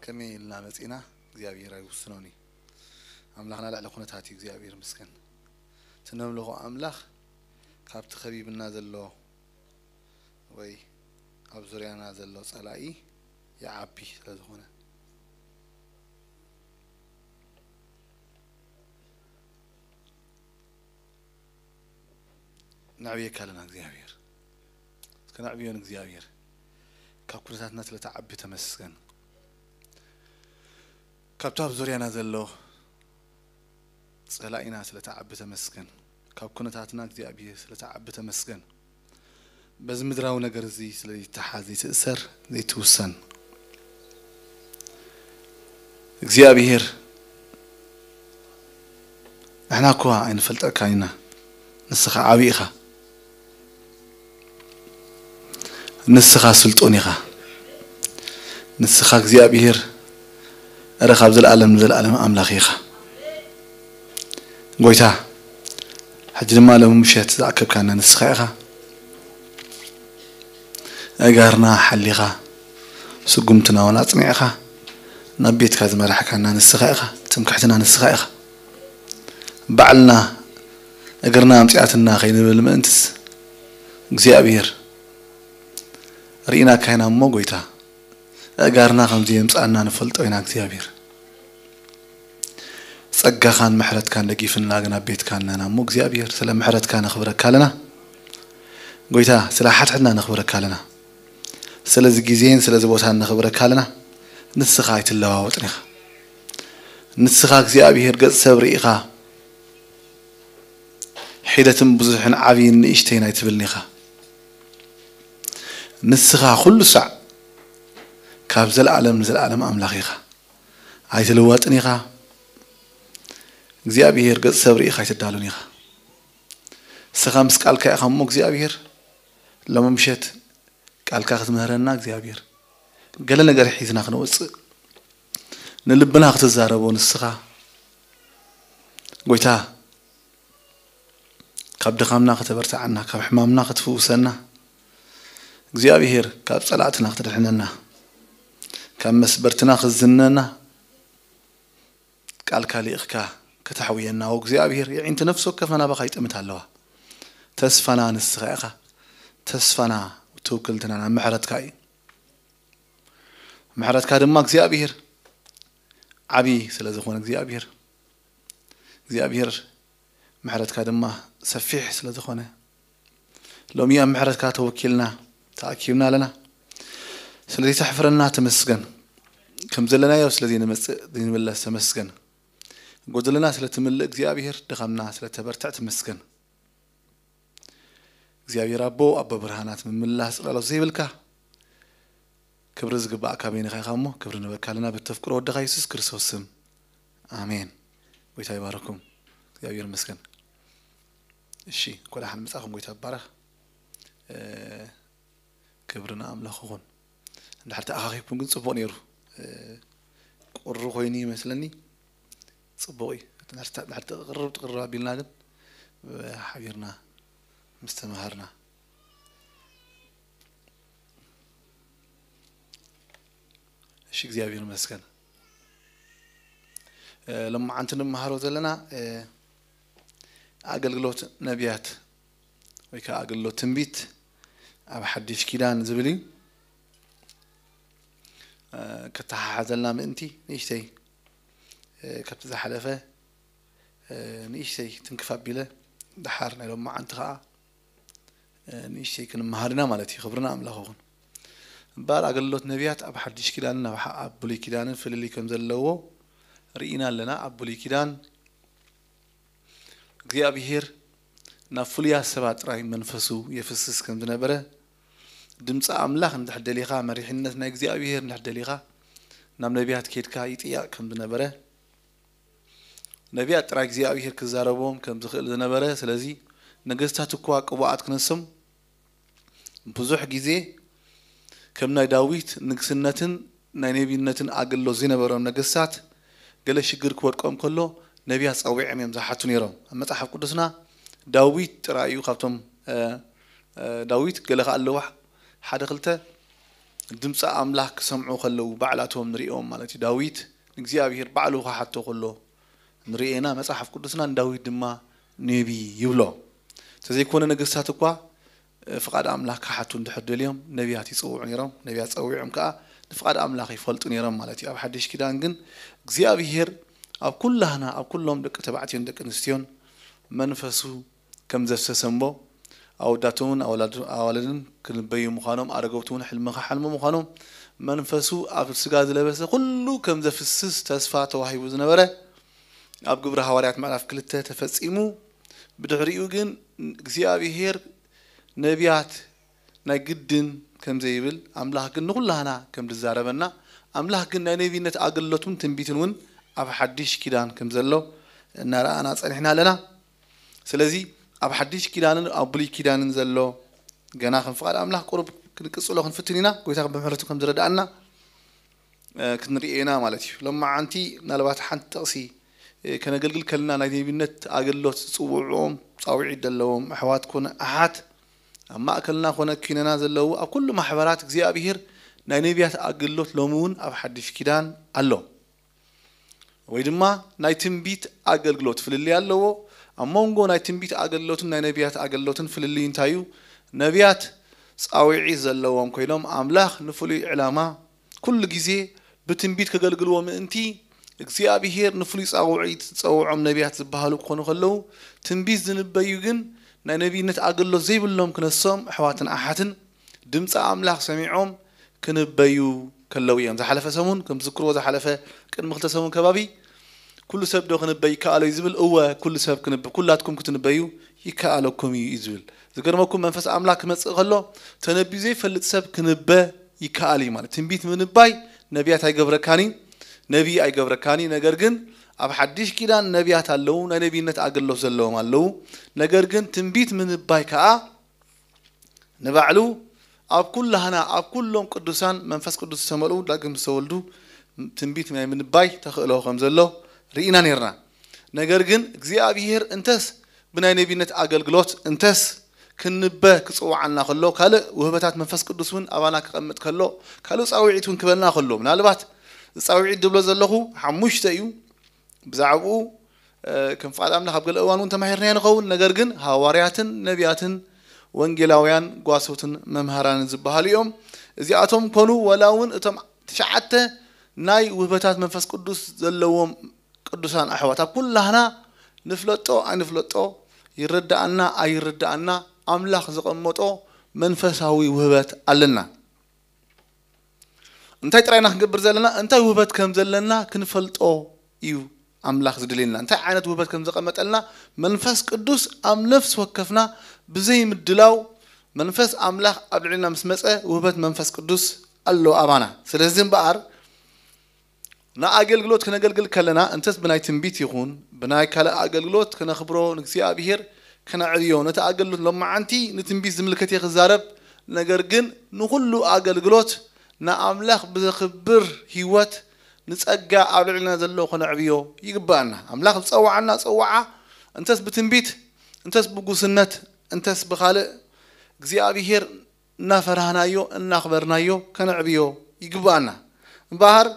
ከመይ ኢልና መጺና እግዚኣብሔር ኣይውስኖን እዩ። ኣምላኽና ልዕሊ ኩነታት እዩ። እግዚኣብሔር ይመስገን። እቲ ነምልኾ ኣምላኽ ካብቲ ከቢብና ዘሎ ወይ ኣብ ዙርያና ዘሎ ጸላኢ ይዓቢ ስለ ዝኾነ፣ ነዕብየካ ኣለና እግዚኣብሔር። እስከ ነዕብዮ ንእግዚኣብሔር። ካብ ኩነታትና ስለተዓቢ ተመስገን። ካብቲ ኣብ ዙርያና ዘሎ ጸላኢና ስለተዓቢ ተመስገን። ካብ ኩነታትና እግዚኣብሔር ስለተዓቢ ተመስገን። በዚ ምድራዊ ነገር እዚ ስለይተሓዝ ዘይትእሰር ዘይትውሰን እግዚኣብሔር፣ ንሕና እኳ ኣይንፈልጠካን ኢና። ንስኻ ዓብዪ ኢኻ። ንስኻ ስልጡን ኢኻ። ንስኻ እግዚኣብሔር፣ እረ ካብ ዘለኣለም ንዘለኣለም ኣምላኽ ኢኻ። ጎይታ፣ ሕጂ ድማ ሎሚ ምሸት ዝኣከብካና ንስኻ ኢኻ። ኣእጋርና ሓሊኻ፣ ስጉምትና እውን ኣጽኒዕኻ፣ ናብ ቤትካ ዝመራሕካና ንስኻ ኢኻ። ትምክሕትና ንስኻ ኢኻ። ባዕልና እግርና ኣምጺኣትና ከይንብል ምእንትስ፣ እግዚኣብሔር፣ ርኢናካ ኢና እሞ ጎይታ፣ ኣእጋርና ከም ዘየምጻና ንፈልጦ ኢና እግዚኣብሔር። ጸጋኻን ምሕረትካን ደጊፍና ግን ኣብ ቤትካ ኣለና እሞ እግዚኣብሔር፣ ስለ ምሕረትካ ነኽብረካ ኣለና። ጎይታ፣ ስለ ሓድሕድና ነኽብረካ ኣለና። ስለዚ ግዜን ስለዚ ቦታን ነኽብረካ ኣለና። ንስኻ ኣይትለዋወጥን ኢኻ። ንስኻ እግዚኣብሔር ገጽ ሰብ ርኢኻ ሒደትን ብዙሕን ዓብይን ንእሽተይን ኣይትብልን ኢኻ። ንስኻ ኩሉ ሳዕ ካብ ዘለኣለም ንዘለኣለም ኣምላኽ ኢኻ። ኣይትልወጥን ኢኻ። እግዚኣብሔር ገጽ ሰብ ርኢኻ ኣይትዳሉን ኢኻ። ንስኻ ምስ ቃልካ ኢኻ እሞ እግዚኣብሔር ሎሚ ምሸት ቃልካ ክትምህረና እግዚኣብሔር፣ ገለ ነገር ሒዝና ክንወጽእ፣ ንልብና ክትዛረቦ ንስኻ ጎይታ፣ ካብ ድኻምና ከተበርትዓና፣ ካብ ሕማምና ክትፍውሰና፣ እግዚኣብሔር ካብ ጸላእትና ክትድሕነና፣ ካብ መስበርትና ክትዝንነና፣ ቃልካ ልኢኽካ ከተሕውየና፣ ኦ እግዚኣብሔር፣ የዒንቲ ነፍሲ ወከፍና ናባኻ ይጥምት ኣለዋ። ተስፋና ንስኻ ኢኻ። ተስፋና፣ ትውክልትና ናብ ምሕረትካ እዩ። ምሕረትካ ድማ እግዚኣብሔር ዓብዪ ስለ ዝኾነ እግዚኣብሔር፣ እግዚኣብሔር ምሕረትካ ድማ ሰፊሕ ስለ ዝኾነ፣ ሎሚ ኣብ ምሕረትካ ተወኪልና ተኣኪብና ኣለና። ስለዚ ተሕፍረና ተመስገን። ከም ዘለናዮ ስለዚ ንመጽእ ዘይንምለስ ተመስገን። ጎደለና ስለ ትምልእ እግዚኣብሔር፣ ድኻምና ስለ ተበርትዕ ተመስገን። እግዚኣብሔር ኣቦ፣ ኣቦ ብርሃናት፣ ምምላስ ጽላሎት ዘይብልካ፣ ክብሪ ዝግባእካ በይንኻ ኢኻ እሞ፣ ክብሪ ንበካ ኣለና በተፍቅሮ ወድኻ የሱስ ክርስቶስ ስም። ኣሜን። ጎይታ ይባረኩም። እግዚኣብሔር ይመስገን። እሺ፣ እንኳዕ ደሓን መጻእኩም። ጎይታ ይባረኽ። እ፣ ክብሪ ንኣምላኽ ይኹን። እንድሕር ተኣኻኺብኩም ግን ጽቡቕ ነይሩ። እ፣ ቁሪ ኮይኑ ይመስለኒ። ጽቡቕ እዩ። እንድሕር ተ-፣ እንድሕር ተቕርብ፣ ትቕርብ ኣቢልና ግን፣ እ፣ ሓቢርና ምስ ተማሃርና። እሺ፣ እግዚኣብሔር ይመስገን። እ፣ ሎማዓንቲ ንመሃሮ ዘለና፣ እ፣ ኣገልግሎት ነቢያት ወይ ከዓ ኣገልግሎት ትንቢት ኣብ ሓድሽ ኪዳን ዝብል እዩ። እ፣ ከተሓሓዘልና ምእንቲ ንእሽተይ፣ እ፣ ካብቲ ዝሓለፈ፣ እ፣ ንእሽተይ ትንክፍ ኣቢለ፣ ደሓር ናይ ሎማዓንቲ ከዓ፣ እ፣ ንእሽተይ ክንመሃር ኢና ማለት እዩ። ክብሪ ንኣምላኽ ይኹን። እምበኣር ኣገልግሎት ነቢያት ኣብ ሓድሽ ኪዳንን ኣብ ሓ-፣ ኣብ ብሉይ ኪዳንን ፍልልይ ከም ዘለዎ ርኢና ኣለና። ኣብ ብሉይ ኪዳን እግዚኣብሄር ናብ ፍሉያት ሰባት ጥራይ መንፈሱ የፍስስ ከም ዝነበረ፣ ድምፂ ኣምላኽ እንድሕር ደሊኻ፣ መሪሕነት ናይ እግዚኣብሄር እንድሕር ደሊኻ፣ ናብ ነቢያት ኬድካ ይጥየቕ ከም ዝነበረ፣ ነቢያት ጥራይ እግዚኣብሄር ክዛረቦም ከም ዝኽእል ዝነበረ፣ ስለዚ ነገስታት እኳ ቅቡኣት ክነሶም ብዙሕ ግዜ ከም ናይ ዳዊት ንግስነትን ናይ ነቢይነትን ኣገልግሎት ዘይነበሮም ነገስታት፣ ገለ ሽግር ክወድቆም ከሎ ነቢያት ጸዊዖም እዮም ዝሓቱ ነይሮም። ኣብ መጽሓፍ ቅዱስና ዳዊት ጥራይ እዩ ካብቶም፣ እ፣ እ፣ ዳዊት ገለ ከኣ ኣለዋ ሓደ ክልተ ድምፂ ኣምላኽ ክሰምዑ ከለዉ ባዕላቶም ንሪኦም ማለት እዩ። ዳዊት ንእግዚኣብሔር ባዕሉ ክሓቶ ከሎ ንርእየና። መጽሓፍ ቅዱስና ንዳዊት ድማ ነቢ ይብሎ። እንተዘይኮነ ነገስታት እኳ ፍቓድ ኣምላኽ ክሓቱ እንድሕር ደልዮም ነቢያት ይጽውዑ ነይሮም። ነቢያት ጸዊዖም ከኣ ንፍቓድ ኣምላኽ ይፈልጡ ነይሮም ማለት እዩ። ኣብ ሓድሽ ኪዳን ግን እግዚኣብሔር ኣብ ኩላህና፣ ኣብ ኩሎም ደቂ ተባዕትዮን ደቂ ኣንስትዮን መንፈሱ ከም ዘፍሰሰ እምቦ ኣወዳቶምን ኣዋላድ- ኣዋልድን ክንበዩ ምዃኖም፣ ኣረገውቲ እውን ሕልሚ ክሓልሙ ምዃኖም፣ መንፈሱ ኣብ ስጋ ዝለበሰ ኩሉ ከም ዘፍስስ ተስፋ ተዋሂቡ ዝነበረ ኣብ ግብሪ ሃዋርያት ምዕራፍ ክልተ ተፈጺሙ። ብድሕሪኡ ግን እግዚኣብሔር ነቢያት ናይ ግድን ከም ዘይብል፣ ኣምላኽ ግን ንኹላህና ከም ዝዛረበና፣ ኣምላኽ ግን ናይ ነቢይነት ኣገልግሎትን ትንቢትን እውን ኣብ ሓድሽ ኪዳን ከም ዘሎ እናረኣና ጸኒሕና ኣለና። ስለዚ ኣብ ሓድሽ ኪዳንን ኣብ ብሉይ ኪዳንን ዘሎ ገና ከም ፍቓድ ኣምላኽ ቁሩብ ክንቅጽሎ ክንፍትን ኢና። ጎይታ ብምህረቱ ከም ዝረዳእና እ፣ ክንርኢ ኢና ማለት እዩ። ሎማዓንቲ ምናልባት ሓንቲ ጥቕሲ እ፣ ከነገልግል ከለና ናይ ነቢይነት ኣገልግሎት ዝጽውዕዎም ጻውዒት ዘለዎም ኣሕዋት ኮነ ኣሓት ኣብ ማእከልና ኮነ ኪነና ዘለዉ ኣብ ኩሉ ማሕበራት እግዚኣብሔር ናይ ነቢያት ኣገልግሎት ሎሚ እውን ኣብ ሓድሽ ኪዳን ኣሎ። ወይ ድማ ናይ ትንቢት ኣገልግሎት ፍልልይ ኣለዎ። ኣብ መንጎ ናይ ትንቢት ኣገልግሎትን ናይ ነቢያት ኣገልግሎትን ፍልልይ እንታይ እዩ? ነቢያት ጻውዒት ዘለዎም ኮይኖም ኣምላኽ ንፍሉይ ዕላማ ኩሉ ግዜ ብትንቢት ከገልግልዎ ምእንቲ እግዚኣብሔር ንፍሉይ ጻውዒት ዝጸውዖም ነቢያት ዝበሃሉ ክኾኑ ከለዉ፣ ትንቢት ዝንበዩ ግን ናይ ነቢይነት ኣገልግሎት ዘይብሎም ክነሶም ኣሕዋትን ኣሓትን ድምፂ ኣምላኽ ሰሚዖም ክንበዩ ከለዉ እዮም። ዝሓለፈ ሰሙን ከም ዝዝክርዎ፣ ዝሓለፈ ቅድሚ ክልተ ሰሙን ከባቢ ኩሉ ሰብ ዶ ክንበ ይከኣሎ እዩ ዝብል? እወ፣ ኩሉ ሰብ ክንበ፣ ኩላትኩም ክትንበዩ ይከኣለኩም እዩ እዩ ዝብል። ዝገርመኩም መንፈስ ኣምላኽ ክመጽእ ከሎ ተነቢዩ ዘይፈልጥ ሰብ ክንበ ይከኣል እዩ ማለት። ትንቢት ምንባይ ነቢያት ኣይገብረካን እዩ፣ ነቢይ ኣይገብረካን እዩ። ነገር ግን ኣብ ሓድሽ ኪዳን ነቢያት ኣለዉ፣ ናይ ነቢይነት ኣገልግሎት ዘለዎም ኣለዉ። ነገር ግን ትንቢት ምንባይ ከኣ ንባዕሉ ኣብ ኩላህና ኣብ ኩሎም ቅዱሳን መንፈስ ቅዱስ ዝተመልኡ ዳግም ዝተወልዱ ትንቢት ናይ ምንባይ ተኽእሎ ከም ዘሎ ርኢና ነርና። ነገር ግን እግዚኣብሔር እንተስ ብናይ ነቢይነት ኣገልግሎት እንተስ ክንበ ክጽውዓልና ከሎ ካልእ ውህበታት መንፈስ ቅዱስ እውን ኣባና ክቐምጥ ከሎ ካልእ ጻውዒት እውን ክበልና ከሎ ምናልባት ጻውዒት ድብሎ ዘለኹ ሓሙሽተ እዩ። ብዛዕባኡ ከም ፍቓድ ኣምላኽ ኣብ ገለ እዋን እውን ተማሂርናዮ ንኸውን። ነገር ግን ሃዋርያትን ነቢያትን ወንጌላውያን ጓሶትን መምሃራንን ዝበሃሉ እዮም። እዚኣቶም ኮኑ ወላ እውን እቶም ትሽዓተ ናይ ውህበታት መንፈስ ቅዱስ ዘለዎም ቅዱሳን ኣሕዋት ኣብ ኩላህና ንፍለጦ ኣይንፍለጦ፣ ይረዳኣና ኣይረዳኣና፣ ኣምላኽ ዘቐመጦ መንፈሳዊ ውህበት ኣለና። እንታይ ጥራይና ክንገብር ዘለና? እንታይ ውህበት ከም ዘለና ክንፈልጦ እዩ ኣምላኽ ዝደልየና። እንታይ ዓይነት ውህበት ከም ዘቐመጠልና መንፈስ ቅዱስ ኣብ ነፍሲ ወከፍና ብዘይ ምድላው መንፈስ ኣምላኽ ኣብ ልዕልና ምስ መጸ ውህበት መንፈስ ቅዱስ ኣሎ ኣባና። ስለዚ እምበኣር ንኣገልግሎት ክነገልግል ከለና እንተስ ብናይ ትንቢት ይኹን ብናይ ካልእ ኣገልግሎት ክነኽብሮ ንእግዚኣብሔር ከነዕብዮ ነቲ ኣገልግሎት ሎማዓንቲ ንትንቢት ዝምልከት እየ ክዛረብ። ነገር ግን ንኹሉ ኣገልግሎት ንኣምላኽ ብዘኽብር ህይወት ንጸጋ ኣብ ልዕልና ዘሎ ከነዕብዮ ይግባኣና። ኣምላኽ ዝጸዋዓና ጸዋዓ እንተስ ብትንቢት እንተስ ብጉስነት እንተስ ብኻልእ እግዚኣብሔር እናፈራህናዮ እናኽበርናዮ ከነዕብዮ ይግባኣና። እምበኣር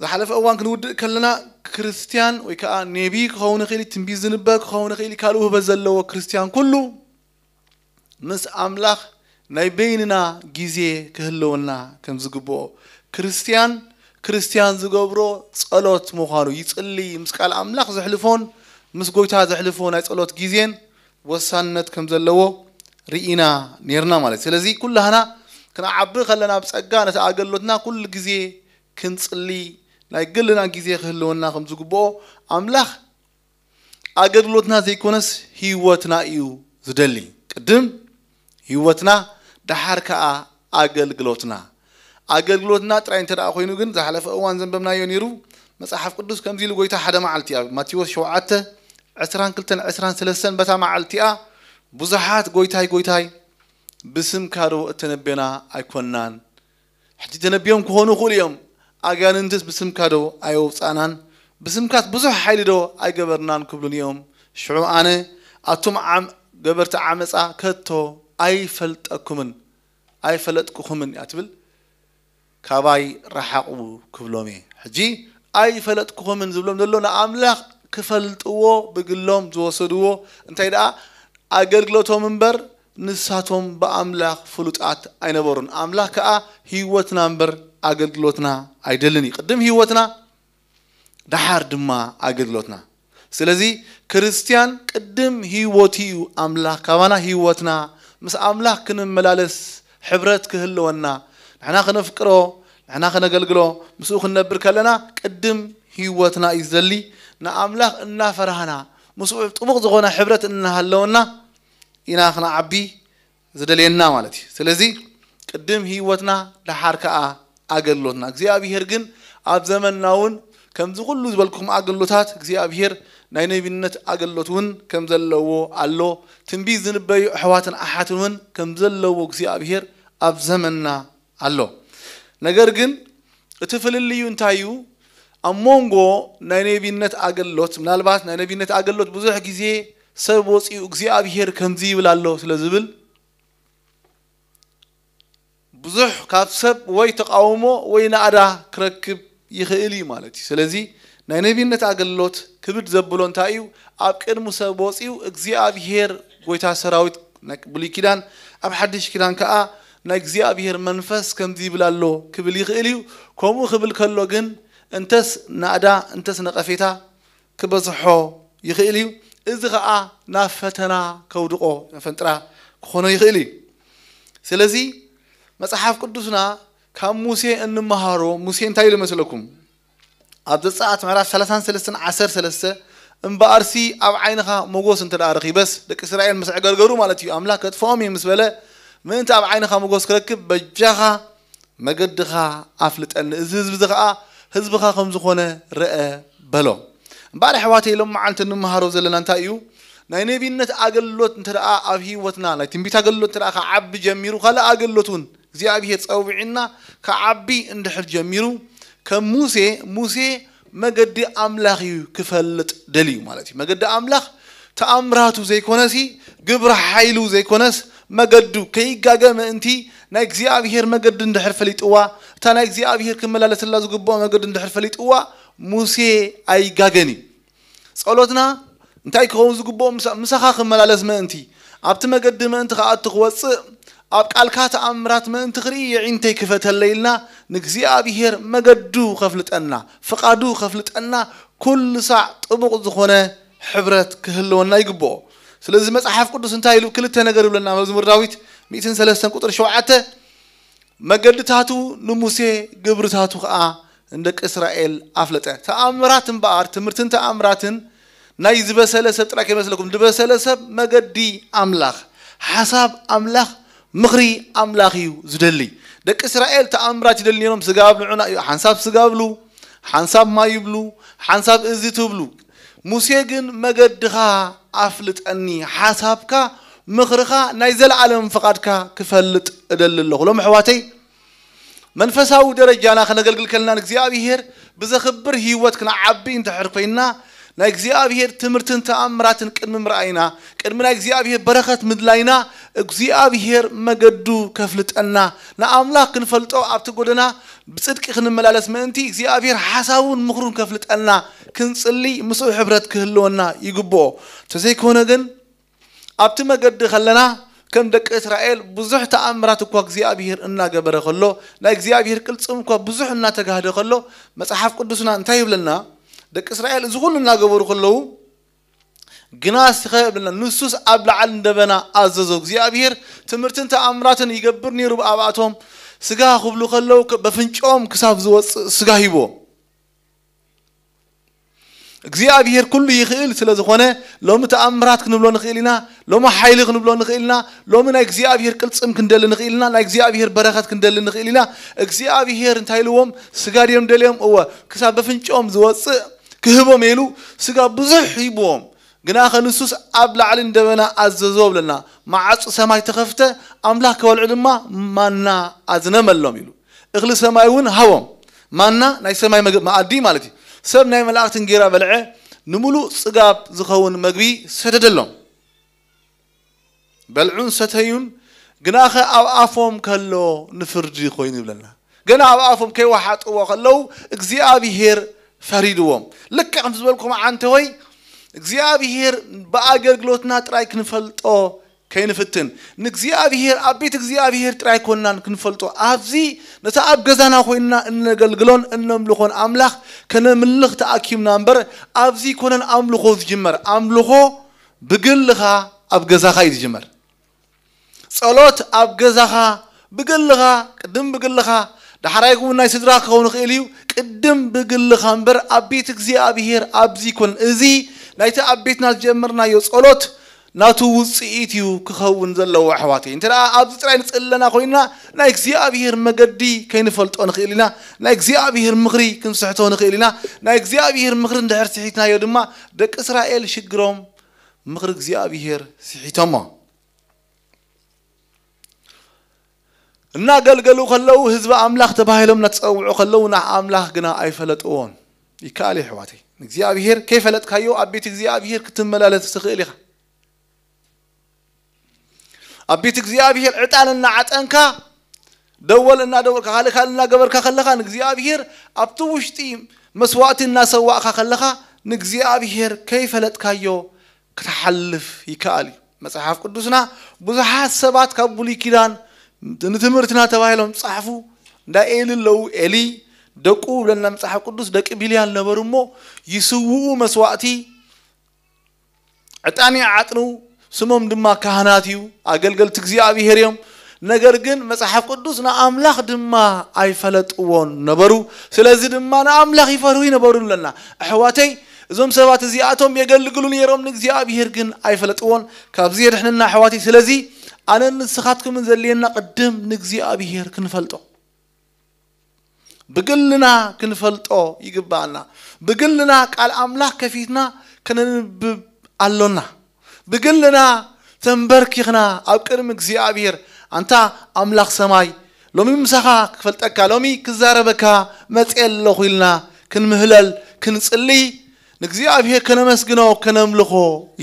ዝሓለፈ እዋን ክንውድእ ከለና ክርስትያን ወይ ከዓ ኔቢ ክኸውን ይኽእል እዩ፣ ትንቢት ዝንበብ ክኸውን ይኽእል እዩ፣ ካልእ ውህበት ዘለዎ ክርስትያን ኩሉ ምስ ኣምላኽ ናይ በይንና ግዜ ክህልወና ከም ዝግብኦ ክርስትያን ክርስትያን ዝገብሮ ጸሎት ምዃኑ ይጽሊ ምስ ቃል ኣምላኽ ዘሕልፎን ምስ ጎይታ ዘሕልፎ ናይ ጸሎት ግዜን ወሳንነት ከም ዘለዎ ርኢና ነርና ማለት እዩ። ስለዚ ኩላህና ክንዓቢ ከለና ብጸጋ ነቲ ኣገልግሎትና ኩሉ ግዜ ክንጽሊ ናይ ግልና ግዜ ክህልወና ከም ዝግብኦ ኣምላኽ ኣገልግሎትና ዘይኮነስ ህይወትና እዩ ዝደሊ። ቅድም ህይወትና ደሓር ከኣ ኣገልግሎትና። ኣገልግሎትና ጥራይ እንተ ደኣ ኮይኑ ግን ዝሓለፈ እዋን ዘንበብናዮ ነይሩ። መጽሓፍ ቅዱስ ከምዚ ኢሉ ጎይታ ሓደ መዓልቲ ኣብ ማቴዎስ ሸውዓተ ዕስራን ክልተን ዕስራን ሰለስተን በታ መዓልቲኣ ብዙሓት ጎይታይ ጎይታይ ብስምካ ዶ እተነቤና ኣይኮናን? ሕጂ ተነቢዮም ክኾኑ ይኽእሉ እዮም። ኣጋንንትስ ብስምካ ዶ ኣየውፃእናን? ብስምካስ ብዙሕ ሓይሊ ዶ ኣይገበርናን ክብሉን እዮም። ሽዑ ኣነ ኣቱም ዓም- ገበርቲ ዓመፃ ከቶ ኣይፈልጠኩምን። ኣይፈለጥኩኹምን እያ ትብል። ካባይ ረሓቑ ክብሎም እየ። ሕጂ ኣይፈለጥኩኹምን ዝብሎም ዘሎ ንኣምላኽ ክፈልጥዎ ብግሎም ዝወሰድዎ፣ እንታይ ደኣ ኣገልግሎቶም እምበር ንሳቶም ብኣምላኽ ፍሉጣት ኣይነበሩን። ኣምላኽ ከኣ ህይወትና እምበር ኣገልግሎትና ኣይደልን እዩ። ቅድም ህይወትና ደሓር ድማ ኣገልግሎትና። ስለዚ ክርስትያን ቅድም ህይወቱ እዩ ኣምላኽ። ካባና ህይወትና ምስ ኣምላኽ ክንመላለስ ሕብረት ክህልወና፣ ንሕና ክነፍቅሮ፣ ንሕና ክነገልግሎ፣ ምስኡ ክንነብር ከለና ቅድም ህይወትና እዩ ዘሊ። ንኣምላኽ እናፈራህና ምስኡ ጥቡቕ ዝኾነ ሕብረት እናሃለወና ኢና ክንዓቢ ዝደልየና ማለት እዩ። ስለዚ ቅድም ህይወትና ደሓር ከኣ ኣገልግሎትና። እግዚኣብሔር ግን ኣብ ዘመንና እውን ከምዚ ኩሉ ዝበልኩም ኣገልግሎታት እግዚኣብሔር ናይ ነቢነት ኣገልግሎት እውን ከም ዘለዎ ኣሎ። ትንቢት ዝንበዩ ኣሕዋትን ኣሓትን እውን ከም ዘለዎ እግዚኣብሔር ኣብ ዘመንና ኣሎ። ነገር ግን እቲ ፍልልዩ እንታይ እዩ? ኣብ መንጎ ናይ ነቢነት ኣገልግሎት፣ ምናልባት ናይ ነቢነት ኣገልግሎት ብዙሕ ግዜ ሰብ ወፂኡ እግዚኣብሔር ከምዚ ይብል ኣሎ ስለ ዝብል ብዙሕ ካብ ሰብ ወይ ተቃውሞ ወይ ናእዳ ክረክብ ይኽእል እዩ ማለት እዩ። ስለዚ ናይ ነቢነት ኣገልግሎት ክብድ ዘብሎ እንታይ እዩ? ኣብ ቅድሚ ሰብ ወፂኡ እግዚኣብሔር ጎይታ ሰራዊት ናይ ብሉይ ኪዳን፣ ኣብ ሓድሽ ኪዳን ከዓ ናይ እግዚኣብሔር መንፈስ ከምዚ ይብል ኣሎ ክብል ይኽእል እዩ። ከምኡ ክብል ከሎ ግን እንተስ ናእዳ እንተስ ነቐፌታ ክበዝሖ ይኽእል እዩ። እዚ ኸዓ ናብ ፈተና ከውድቆ ፈንጥራ ክኾኖ ይኽእል እዩ። ስለዚ መጽሓፍ ቅዱስና ካብ ሙሴ እንመሃሮ፣ ሙሴ እንታይ ኢሉ መስለኩም? ኣብ ዘጸኣት ምዕራፍ ሰላሳን ሰለስተን ዓሰርተ ሰለስተ እምበኣርሲ ኣብ ዓይንኻ ሞጎስ እንተ ደኣ ረኺበስ፣ ደቂ እስራኤል ምስ ዕገርገሩ ማለት እዩ፣ ኣምላኽ ከጥፍኦም እዩ ምስ በለ፣ ምእንቲ ኣብ ዓይንኻ ሞጎስ ክረክብ በጃኻ መገድኻ ኣፍልጠኒ፣ እዚ ህዝቢ እዚ ኸዓ ህዝብኻ ከም ዝኾነ ርአ በሎ። እምበኣር ኣሕዋተይ፣ ሎም መዓልቲ እንመሃሮ ዘለና እንታይ እዩ? ናይ ነቢነት ኣገልግሎት እንተ ደኣ ኣብ ህይወትና፣ ናይ ትንቢት ኣገልግሎት እንተ ደኣ ክዓቢ ጀሚሩ፣ ካልእ ኣገልግሎት እውን እግዚኣብሔር ጸዊዕና ክዓቢ እንድሕር ጀሚሩ፣ ከም ሙሴ፣ ሙሴ መገዲ ኣምላኽ እዩ ክፈልጥ ደልዩ ማለት እዩ። መገዲ ኣምላኽ ተኣምራቱ ዘይኮነሲ፣ ግብሪ ሓይሉ ዘይኮነስ፣ መገዱ ከይጋገ ምእንቲ ናይ እግዚኣብሔር መገዲ እንድሕር ፈሊጥዋ፣ እታ ናይ እግዚኣብሔር ክመላለሰላ ዝግብኦ መገዲ እንድሕር ፈሊጥዋ፣ ሙሴ ኣይጋገን እዩ። ጸሎትና እንታይ ክኸውን ዝግብኦ? ምሳ-፣ ምሳኻ ክመላለስ ምእንቲ፣ ኣብቲ መገዲ ምእንቲ ክኣቱ ክወጽእ፣ ኣብ ቃልካ ተኣምራት ምእንቲ ክርኢ የዒንተይ ክፈተለይ ኢልና ንእግዚኣብሔር መገዱ ከፍልጠና፣ ፍቓዱ ከፍልጠና ኩሉ ሳዕ ጥቡቕ ዝኾነ ሕብረት ክህልወና ይግብኦ። ስለዚ መጽሓፍ ቅዱስ እንታይ ኢሉ? ክልተ ነገር ይብለና መዝሙር ዳዊት ሚእትን ሰለስተን ቁጥሪ ሸውዓተ፣ መገድታቱ ንሙሴ ግብርታቱ ኸዓ ንደቂ እስራኤል ኣፍለጠ። ተኣምራት እምበኣር፣ ትምህርትን ተኣምራትን ናይ ዝበሰለ ሰብ ጥራይ ከይመስለኩም። ዝበሰለ ሰብ መገዲ ኣምላኽ፣ ሓሳብ ኣምላኽ፣ ምኽሪ ኣምላኽ እዩ ዝደሊ። ደቂ እስራኤል ተኣምራት ይደሊ ነይሮም። ስጋ ኣብልዑና እዩ፣ ሓንሳብ ስጋ ኣብሉ፣ ሓንሳብ ማይ ይብሉ፣ ሓንሳብ እዚ ትብሉ። ሙሴ ግን መገድኻ ኣፍልጠኒ፣ ሓሳብካ፣ ምኽርኻ፣ ናይ ዘለዓለም ፍቓድካ ክፈልጥ እደሊ ኣለኹ። ሎም ኣሕዋተይ፣ መንፈሳዊ ደረጃና ከነገልግል ከለና ንእግዚኣብሔር ብዘኽብር ህይወት ክንዓቢ እንድሕር ኮይንና፣ ናይ እግዚኣብሔር ትምህርትን ተኣምራትን ቅድሚ ምርኣይና፣ ቅድሚ ናይ እግዚኣብሔር በረኸት ምድላይና፣ እግዚኣብሔር መገዱ ከፍልጠና፣ ንኣምላኽ ክንፈልጦ ኣብቲ ጎደና ብጽድቂ ክንመላለስ ምእንቲ እግዚኣብሔር ሓሳቡን ምኽሩን ከፍልጠና ክንጽሊ፣ ምስኡ ሕብረት ክህልወና ይግብኦ። ተዘይኮነ ግን ኣብቲ መገዲ ከለና ከም ደቂ እስራኤል ብዙሕ ተኣምራት እኳ እግዚኣብሔር እናገበረ ከሎ፣ ናይ እግዚኣብሔር ቅልጽም እኳ ብዙሕ እናተጋህደ ከሎ፣ መጽሓፍ ቅዱስና እንታይ ይብለና? ደቂ እስራኤል እዚ ኩሉ እናገበሩ ከለዉ፣ ግና እስኸ ይብለና፣ ንሱስ ኣብ ላዕሊ እንደበና ኣዘዞ። እግዚኣብሔር ትምህርትን ተኣምራትን ይገብር ነይሩ ብኣብኣቶም። ስጋ ክብሉ ከለዉ፣ በፍንጭኦም ክሳብ ዝወፅእ ስጋ ሂቦ። እግዚኣብሔር ኩሉ ይኽእል ስለ ዝኾነ፣ ሎሚ ተኣምራት ክንብሎ ንኽእል ኢና፣ ሎሚ ሓይሊ ክንብሎ ንኽእል ኢና፣ ሎሚ ናይ እግዚኣብሔር ቅልጽም ክንደሊ ንኽእል ኢና፣ ናይ እግዚኣብሔር በረኸት ክንደሊ ንኽእል ኢና። እግዚኣብሔር እንታይ ኢልዎም? ስጋ ድዮም ደልዮም? እወ፣ ክሳብ በፍንጭኦም ዝወጽእ ክህቦም ኢሉ ስጋ ብዙሕ ሂብዎም። ግና ኸ ንሱስ ኣብ ላዕሊ ንደበና ኣዘዞ ብለና። መዓጹ ሰማይ ተኸፍተ፣ ኣምላኽ ክበልዑ ድማ ማና ኣዝነመሎም ኢሉ። እኽሊ ሰማይ እውን ሃቦም። ማና ናይ ሰማይ መግ-፣ መኣዲ ማለት እዩ። ሰብ ናይ መላእክቲ እንጌራ በልዐ፣ ንምሉእ ጽጋብ ዝኸውን መግቢ ሰደደሎም። በልዑን ሰተዩን፣ ግናኸ ኣብ ኣፎም ከሎ ንፍርዲ ኮይኑ ይብለና። ገና ኣብ ኣፎም ከይወሓጥዎ ከለዉ እግዚኣብሔር ፈሪድዎም። ልክዕ ከምቲ ዝበልኩም ዓንተወይ፣ እግዚኣብሔር ብኣገልግሎትና ጥራይ ክንፈልጦ ከይንፍትን፣ ንእግዚኣብሔር ኣብ ቤት እግዚኣብሔር ጥራይ ኮንናን ክንፈልጦ፣ ኣብዚ ነቲ ኣብ ገዛና ኮይንና እነገልግሎን እነምልኾን ኣምላኽ ከነምልኽ ተኣኪብና እምበር፣ ኣብዚ ኮነን ኣምልኾ ዝጅመር። ኣምልኾ ብግልኻ ኣብ ገዛኻ እዩ ዝጅመር። ጸሎት ኣብ ገዛኻ ብግልኻ፣ ቅድም ብግልኻ፣ ዳሕራይ እውን ናይ ስድራ ክኸውን ይኽእል እዩ። ቅድም ብግልኻ እምበር ኣብ ቤት እግዚኣብሔር ኣብዚ ይኮን። እዚ ናይቲ ኣብ ቤትና ዝጀመርናዮ ጸሎት ናቱ ውጽኢት እዩ ክኸውን ዘለዎ፣ ኣሕዋተይ። እንተ ደኣ ኣብዚ ጥራይ ንጽሊ ኣለና ኮይንና፣ ናይ እግዚኣብሔር መገዲ ከይንፈልጦ ንኽእል ኢና። ናይ እግዚኣብሔር ምኽሪ ክንስሕቶ ንኽእል ኢና። ናይ እግዚኣብሔር ምኽሪ እንድሕር ስሒትናዮ ድማ፣ ደቂ እስራኤል ሽግሮም ምኽሪ እግዚኣብሔር ስሒቶሞ። እናገልገሉ ከለዉ ህዝቢ ኣምላኽ ተባሂሎም እናተጸውዑ ከለዉ ንኣምላኽ ግና ኣይፈለጥዎን። ይከኣል እዩ ኣሕዋተይ። ንእግዚኣብሔር ከይፈለጥካዮ ኣብ ቤት እግዚኣብሔር ክትመላለስ ትኽእል ኢኻ። ኣብ ቤት እግዚኣብሔር ዕጣን እናዓጠንካ፣ ደወል እናደወልካ፣ ካልእ ካልእ እናገበርካ ከለኻ ንእግዚኣብሔር ኣብቲ ውሽጢ መስዋእቲ እናሰዋእካ ከለኻ ንእግዚኣብሔር ከይፈለጥካዮ ክትሓልፍ ይከኣል እዩ። መጽሓፍ ቅዱስና ብዙሓት ሰባት ካብ ብሉይ ኪዳን ንትምህርትና ተባሂሎም ዝጸሓፉ እንዳ ኤሊ ኣለዉ። ኤሊ ደቁ ብለና መጽሓፍ ቅዱስ ደቂ ቢልያል ነበሩ እሞ ይስውኡ መስዋእቲ ዕጣን ይዓጥኑ፣ ስሞም ድማ ካህናት እዩ፣ ኣገልገልቲ እግዚኣብሔር እዮም። ነገር ግን መጽሓፍ ቅዱስ ንኣምላኽ ድማ ኣይፈለጥዎን ነበሩ። ስለዚ ድማ ንኣምላኽ ይፈርሁ ይነበሩ ይብለና። ኣሕዋተይ፣ እዞም ሰባት እዚኣቶም የገልግሉ ነይሮም፣ ንእግዚኣብሔር ግን ኣይፈለጥዎን። ካብዚ የድሕነና ኣሕዋተይ። ስለዚ ኣነን ንስኻትኩምን ዘድልየና ቅድም ንእግዚኣብሔር ክንፈልጦ፣ ብግልና ክንፈልጦ ይግባኣና። ብግልና ቃል ኣምላኽ ከፊትና ከነንብብ ኣሎና። ብግልና ተንበርኪኽና ኣብ ቅድሚ እግዚኣብሔር፣ ኣንታ ኣምላኽ ሰማይ፣ ሎሚ ምሳኻ ክፈልጠካ፣ ሎሚ ክዛረበካ መጽየ ኣለኹ ኢልና ክንምህለል፣ ክንጽልይ፣ ንእግዚኣብሔር ከነመስግኖ፣ ከነምልኾ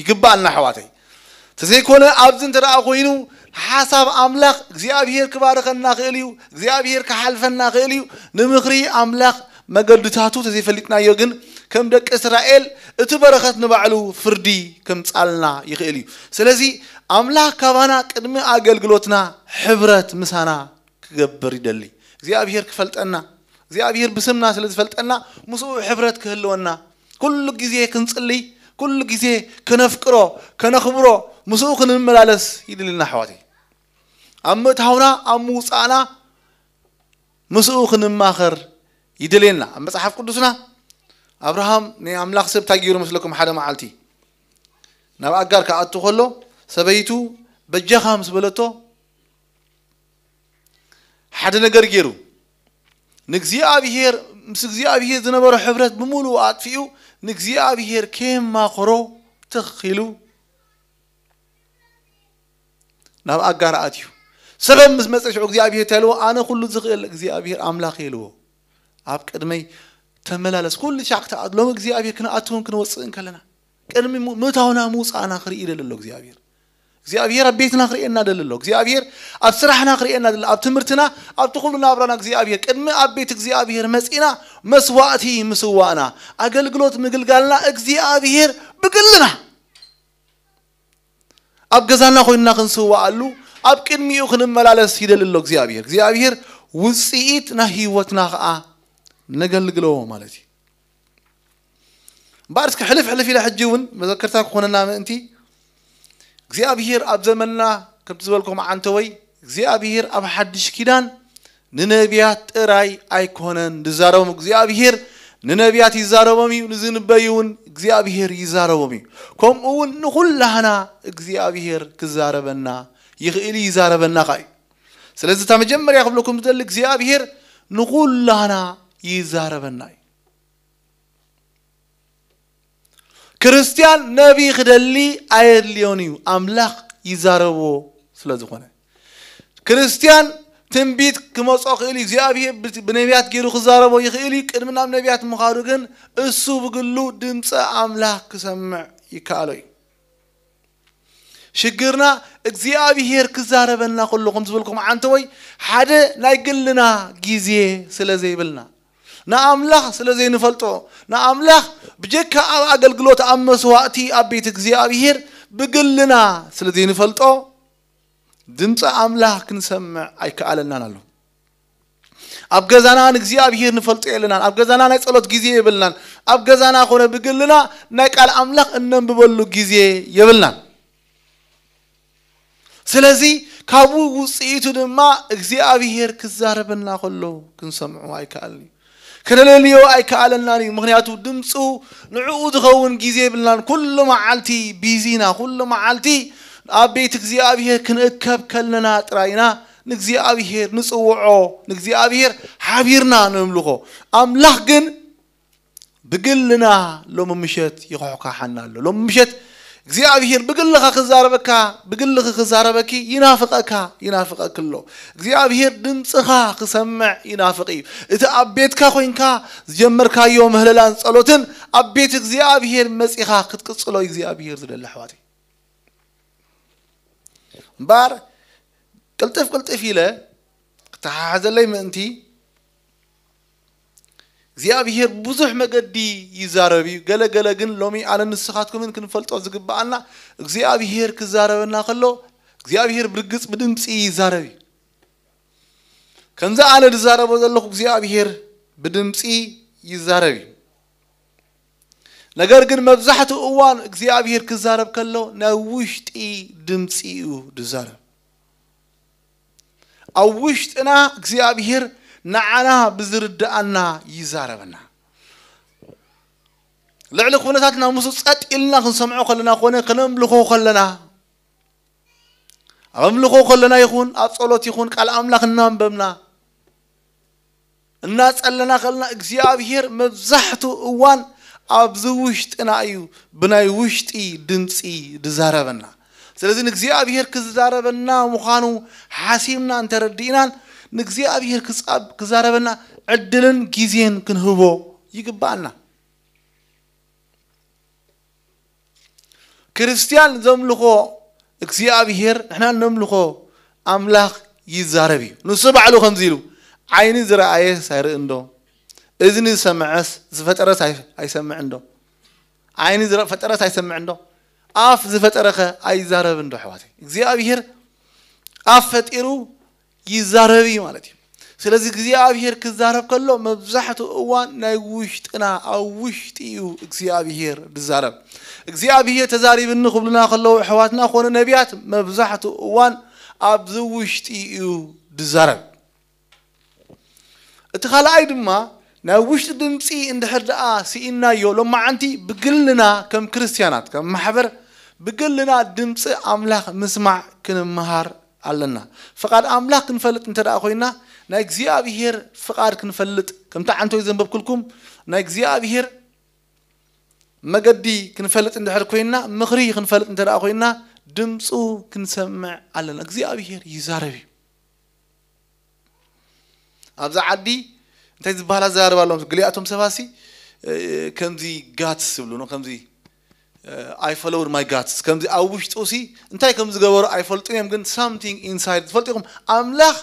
ይግባኣና ኣሕዋተይ። ተዘይኮነ ኣብዚ እንተ ደኣ ኮይኑ ሓሳብ ኣምላኽ እግዚኣብሔር ክባርኸና ክእል እዩ፣ እግዚኣብሔር ክሓልፈና ክእል እዩ። ንምኽሪ ኣምላኽ መገድታቱ ተዘይፈሊጥናዮ ግን ከም ደቂ እስራኤል እቲ በረኸት ንባዕሉ ፍርዲ ከምጻልና ይኽእል እዩ። ስለዚ ኣምላኽ ካባና ቅድሚ ኣገልግሎትና ሕብረት ምሳና ክገብር ይደሊ። እግዚኣብሔር ክፈልጠና፣ እግዚኣብሔር ብስምና ስለ ዝፈልጠና ምስኡ ሕብረት ክህልወና ኩሉ ግዜ ክንጽልይ፣ ኩሉ ግዜ ከነፍቅሮ፣ ከነኽብሮ፣ ምስኡ ክንመላለስ ይደልና ኣሕዋተይ። ኣብ ምእታውና ኣብ ምውጻእና ምስኡ ክንማኸር ይደልየና። ኣብ መጽሓፍ ቅዱስና ኣብርሃም ናይ ኣምላኽ ሰብ እንታይ ገይሩ መስለኩም? ሓደ መዓልቲ ናብ ኣጋር ክኣቱ ከሎ ሰበይቱ በጃኻ ምስ በለቶ ሓደ ነገር ገይሩ ንእግዚኣብሔር ምስ እግዚኣብሔር ዝነበሮ ሕብረት ብምሉኡ ኣጥፊኡ ንእግዚኣብሔር ከየማኸሮ ትኽ ኢሉ ናብ ኣጋር ኣትዩ። ሰበብ ምስ መጸ ሽዑ እግዚኣብሔር እንታይ ኢልዎ? ኣነ ኩሉ ዝኽእል እግዚኣብሔር ኣምላኽ ኢልዎ። ኣብ ቅድመይ ተመላለስ። ኩሉ ሻዕ ክትኣት ሎሚ እግዚኣብሔር ክንኣትውን ክንወፅእን ከለና ቅድሚ ምእታውና ምውፃእና ክርኢ ይደሊ ኣሎ እግዚኣብሔር። እግዚኣብሔር ኣብ ቤትና ክርእየና ደሊ ኣሎ እግዚኣብሔር። ኣብ ስራሕና ክርእየና ደሊ፣ ኣብ ትምህርትና፣ ኣብቲ ኩሉ ናብራና እግዚኣብሔር ቅድሚ ኣብ ቤት እግዚኣብሔር መፂና መስዋእቲ ምስዋእና ኣገልግሎት ምግልጋልና እግዚኣብሔር ብግልና ኣብ ገዛና ኮይንና ክንስዋኣሉ ኣብ ቅድሚኡ ክንመላለስ ይደሊ ኣሎ እግዚኣብሔር። እግዚኣብሔር ውፅኢት ናይ ህይወትና ከዓ ነገልግሎ ማለት እዩ። እምበኣር እስኪ ሕልፍ ሕልፍ ኢለ ሕጂ እውን መዘከርታ ክኾነና ምእንቲ እግዚኣብሔር ኣብ ዘመንና ከምቲ ዝበልኩም ዓንተወይ እግዚኣብሔር ኣብ ሓድሽ ኪዳን ንነቢያት ጥራይ ኣይኮነን ዝዛረቦም እግዚኣብሔር ንነቢያት ይዛረቦም እዩ፣ ንዝንበዩ እውን እግዚኣብሔር ይዛረቦም እዩ። ከምኡ እውን ንኹላህና እግዚኣብሔር ክዛረበና ይኽእል እዩ፣ ይዛረበና ከዓ እዩ። ስለዚ እታ መጀመርያ ክብለኩም ዝደሊ እግዚኣብሔር ንኹላህና ይዛረበና እዩ። ክርስትያን ነቢ ክደሊ ኣየድልዮን እዩ፣ ኣምላኽ ይዛረቦ ስለ ዝኾነ። ክርስትያን ትንቢት ክመጾ ክእል እዩ፣ እግዚኣብሔር ብ- ብነቢያት ገይሩ ክዛረቦ ይኽእል እዩ። ቅድሚ ናብ ነቢያት ምኻዱ ግን እሱ ብግሉ ድምፂ ኣምላኽ ክሰምዕ ይከኣሎ እዩ። ሽግርና እግዚኣብሔር ክዛረበና ከሎ ከም ዝበልኩም ዓንተወይ ሓደ ናይ ግልና ግዜ ስለ ዘይብልና ንኣምላኽ ስለ ዘይንፈልጦ ንኣምላኽ ብጀካ ኣብ ኣገልግሎት ኣብ መስዋእቲ ኣብ ቤት እግዚኣብሔር ብግልና ስለ ዘይንፈልጦ ድምፂ ኣምላኽ ክንሰምዕ ኣይከኣለናን ኣሎ። ኣብ ገዛና ንእግዚኣብሔር ንፈልጦ የለናን። ኣብ ገዛና ናይ ጸሎት ግዜ የብልናን። ኣብ ገዛና ኮነ ብግልና ናይ ቃል ኣምላኽ እነንብበሉ ግዜ የብልናን። ስለዚ ካብኡ ውፅኢቱ ድማ እግዚኣብሔር ክዛረበና ከሎ ክንሰምዖ ኣይከኣልን እዩ። ከነለልዮ ኣይከኣለናን እዩ። ምኽንያቱ ድምፁ ንዕኡ ዝኸውን ግዜ የብልናን። ኩሉ መዓልቲ ቢዚ ኢና። ኩሉ መዓልቲ ኣብ ቤት እግዚኣብሔር ክንእከብ ከለና ጥራይ ኢና ንእግዚኣብሔር ንጽውዖ፣ ንእግዚኣብሔር ሓቢርና ነምልኾ። ኣምላኽ ግን ብግልና ሎሚ ምሸት ይኹሕኳሓና ኣሎ። ሎሚ ምሸት እግዚኣብሔር ብግልኻ ክዛረበካ፣ ብግልኺ ክዛረበኪ ይናፍቐካ፣ ይናፍቐኪ ኣሎ። እግዚኣብሔር ድምፅኻ ክሰምዕ ይናፍቕ እዩ። እቲ ኣብ ቤትካ ኮይንካ ዝጀመርካዮ ምህለላን ጸሎትን ኣብ ቤት እግዚኣብሔር መጺኻ ክትቅጽሎ እግዚኣብሔር ዝደሊ ኣሕዋተይ። እምበኣር ቅልጥፍ ቅልጥፍ ኢለ ክተሓሓዘለይ ምእንቲ እግዚኣብሔር ብዙሕ መገዲ ይዛረብ እዩ። ገለ ገለ ግን ሎሚ ኣነ ንስኻትኩምን ክንፈልጦ ዝግብኣና እግዚኣብሔር ክዛረበና ከሎ እግዚኣብሔር ብርግጽ ብድምፂ ይዛረብ እዩ። ከምዚ ኣነ ዝዛረቦ ዘለኹ እግዚኣብሔር ብድምፂ ይዛረብ እዩ። ነገር ግን መብዛሕትኡ እዋን እግዚኣብሔር ክዛረብ ከሎ ናይ ውሽጢ ድምፂ እዩ ዝዛረብ። ኣብ ውሽጥና እግዚኣብሔር ንዓና ብዝርድኣና ይዛረበና። ልዕሊ ኩነታትና ምስኡ ጸጥ ኢልና ክንሰምዖ ከለና ኮነ ክነምልኾ ከለና ኣብ ኣምልኾ ከለና ይኹን ኣብ ጸሎት ይኹን ቃል ኣምላኽ እናንበብና እናጸለና ከለና እግዚኣብሔር መብዛሕትኡ እዋን ኣብዚ ውሽጥና እዩ ብናይ ውሽጢ ድምፂ ዝዛረበና። ስለዚ ንእግዚኣብሔር ክዛረበና ምዃኑ ሓሲብና እንተረዲእናን ንእግዚኣብሔር ክዛረበና ዕድልን ግዜን ክንህቦ ይግባኣና። ክርስትያን ዘምልኾ እግዚኣብሔር ንሕና ነምልኾ ኣምላኽ ይዛረብ እዩ። ንሱ ባዕሉ ከምዚ ኢሉ ዓይኒ ዝረኣየስ ኣይርእን ዶ? እዝኒ ዝሰምዐስ ዝፈጠረስ ኣይሰምዕን ዶ? ዓይኒ ዝፈጠረስ ኣይሰምዕን ዶ? ኣፍ ዝፈጠረኸ ኣይዛረብን ዶ? ኣሕዋተይ እግዚኣብሔር ኣፍ ፈጢሩ ይዛረብ እዩ ማለት እዩ። ስለዚ እግዚኣብሔር ክዛረብ ከሎ መብዛሕትኡ እዋን ናይ ውሽጥና ኣብ ውሽጢ እዩ እግዚኣብሔር ዝዛረብ። እግዚኣብሔር ተዛሪብኒ ክብሉና ከለዉ ኣሕዋትና ኮነ ነቢያት መብዛሕትኡ እዋን ኣብዚ ውሽጢ እዩ ዝዛረብ። እቲ ካልኣይ ድማ ናይ ውሽጢ ድምፂ እንድሕር ደኣ ስኢናዮ ሎማዓንቲ ብግልና ከም ክርስትያናት ከም ማሕበር ብግልና ድምፂ ኣምላኽ ምስማዕ ክንምሃር ኣለና። ፍቓድ ኣምላኽ ክንፈልጥ እንተ ደኣ ኮይና ናይ እግዚኣብሔር ፍቓድ ክንፈልጥ ከምቲ ዓንቶይ ዘንበብኩልኩም ናይ እግዚኣብሔር መገዲ ክንፈልጥ እንድሕር ኮይና ምኽሪ ክንፈልጥ እንተ ደኣ ኮይና ድምፁ ክንሰምዕ ኣለና። እግዚኣብሔር ይዛረብ እዩ። ኣብዛ ዓዲ እንታይ ዝበሃል ኣዘራርባ ኣለዎም? ገሊኣቶም ሰባሲ ከምዚ ጋትስ ዝብሉ ነው። ከምዚ I followed my guts ከምዚ ኣብ ውሽጡ ሲ እንታይ ከም ዝገበሩ ኣይፈልጡን እዮም። ግን something inside ዝፈልጡ ኢኹም። ኣምላኽ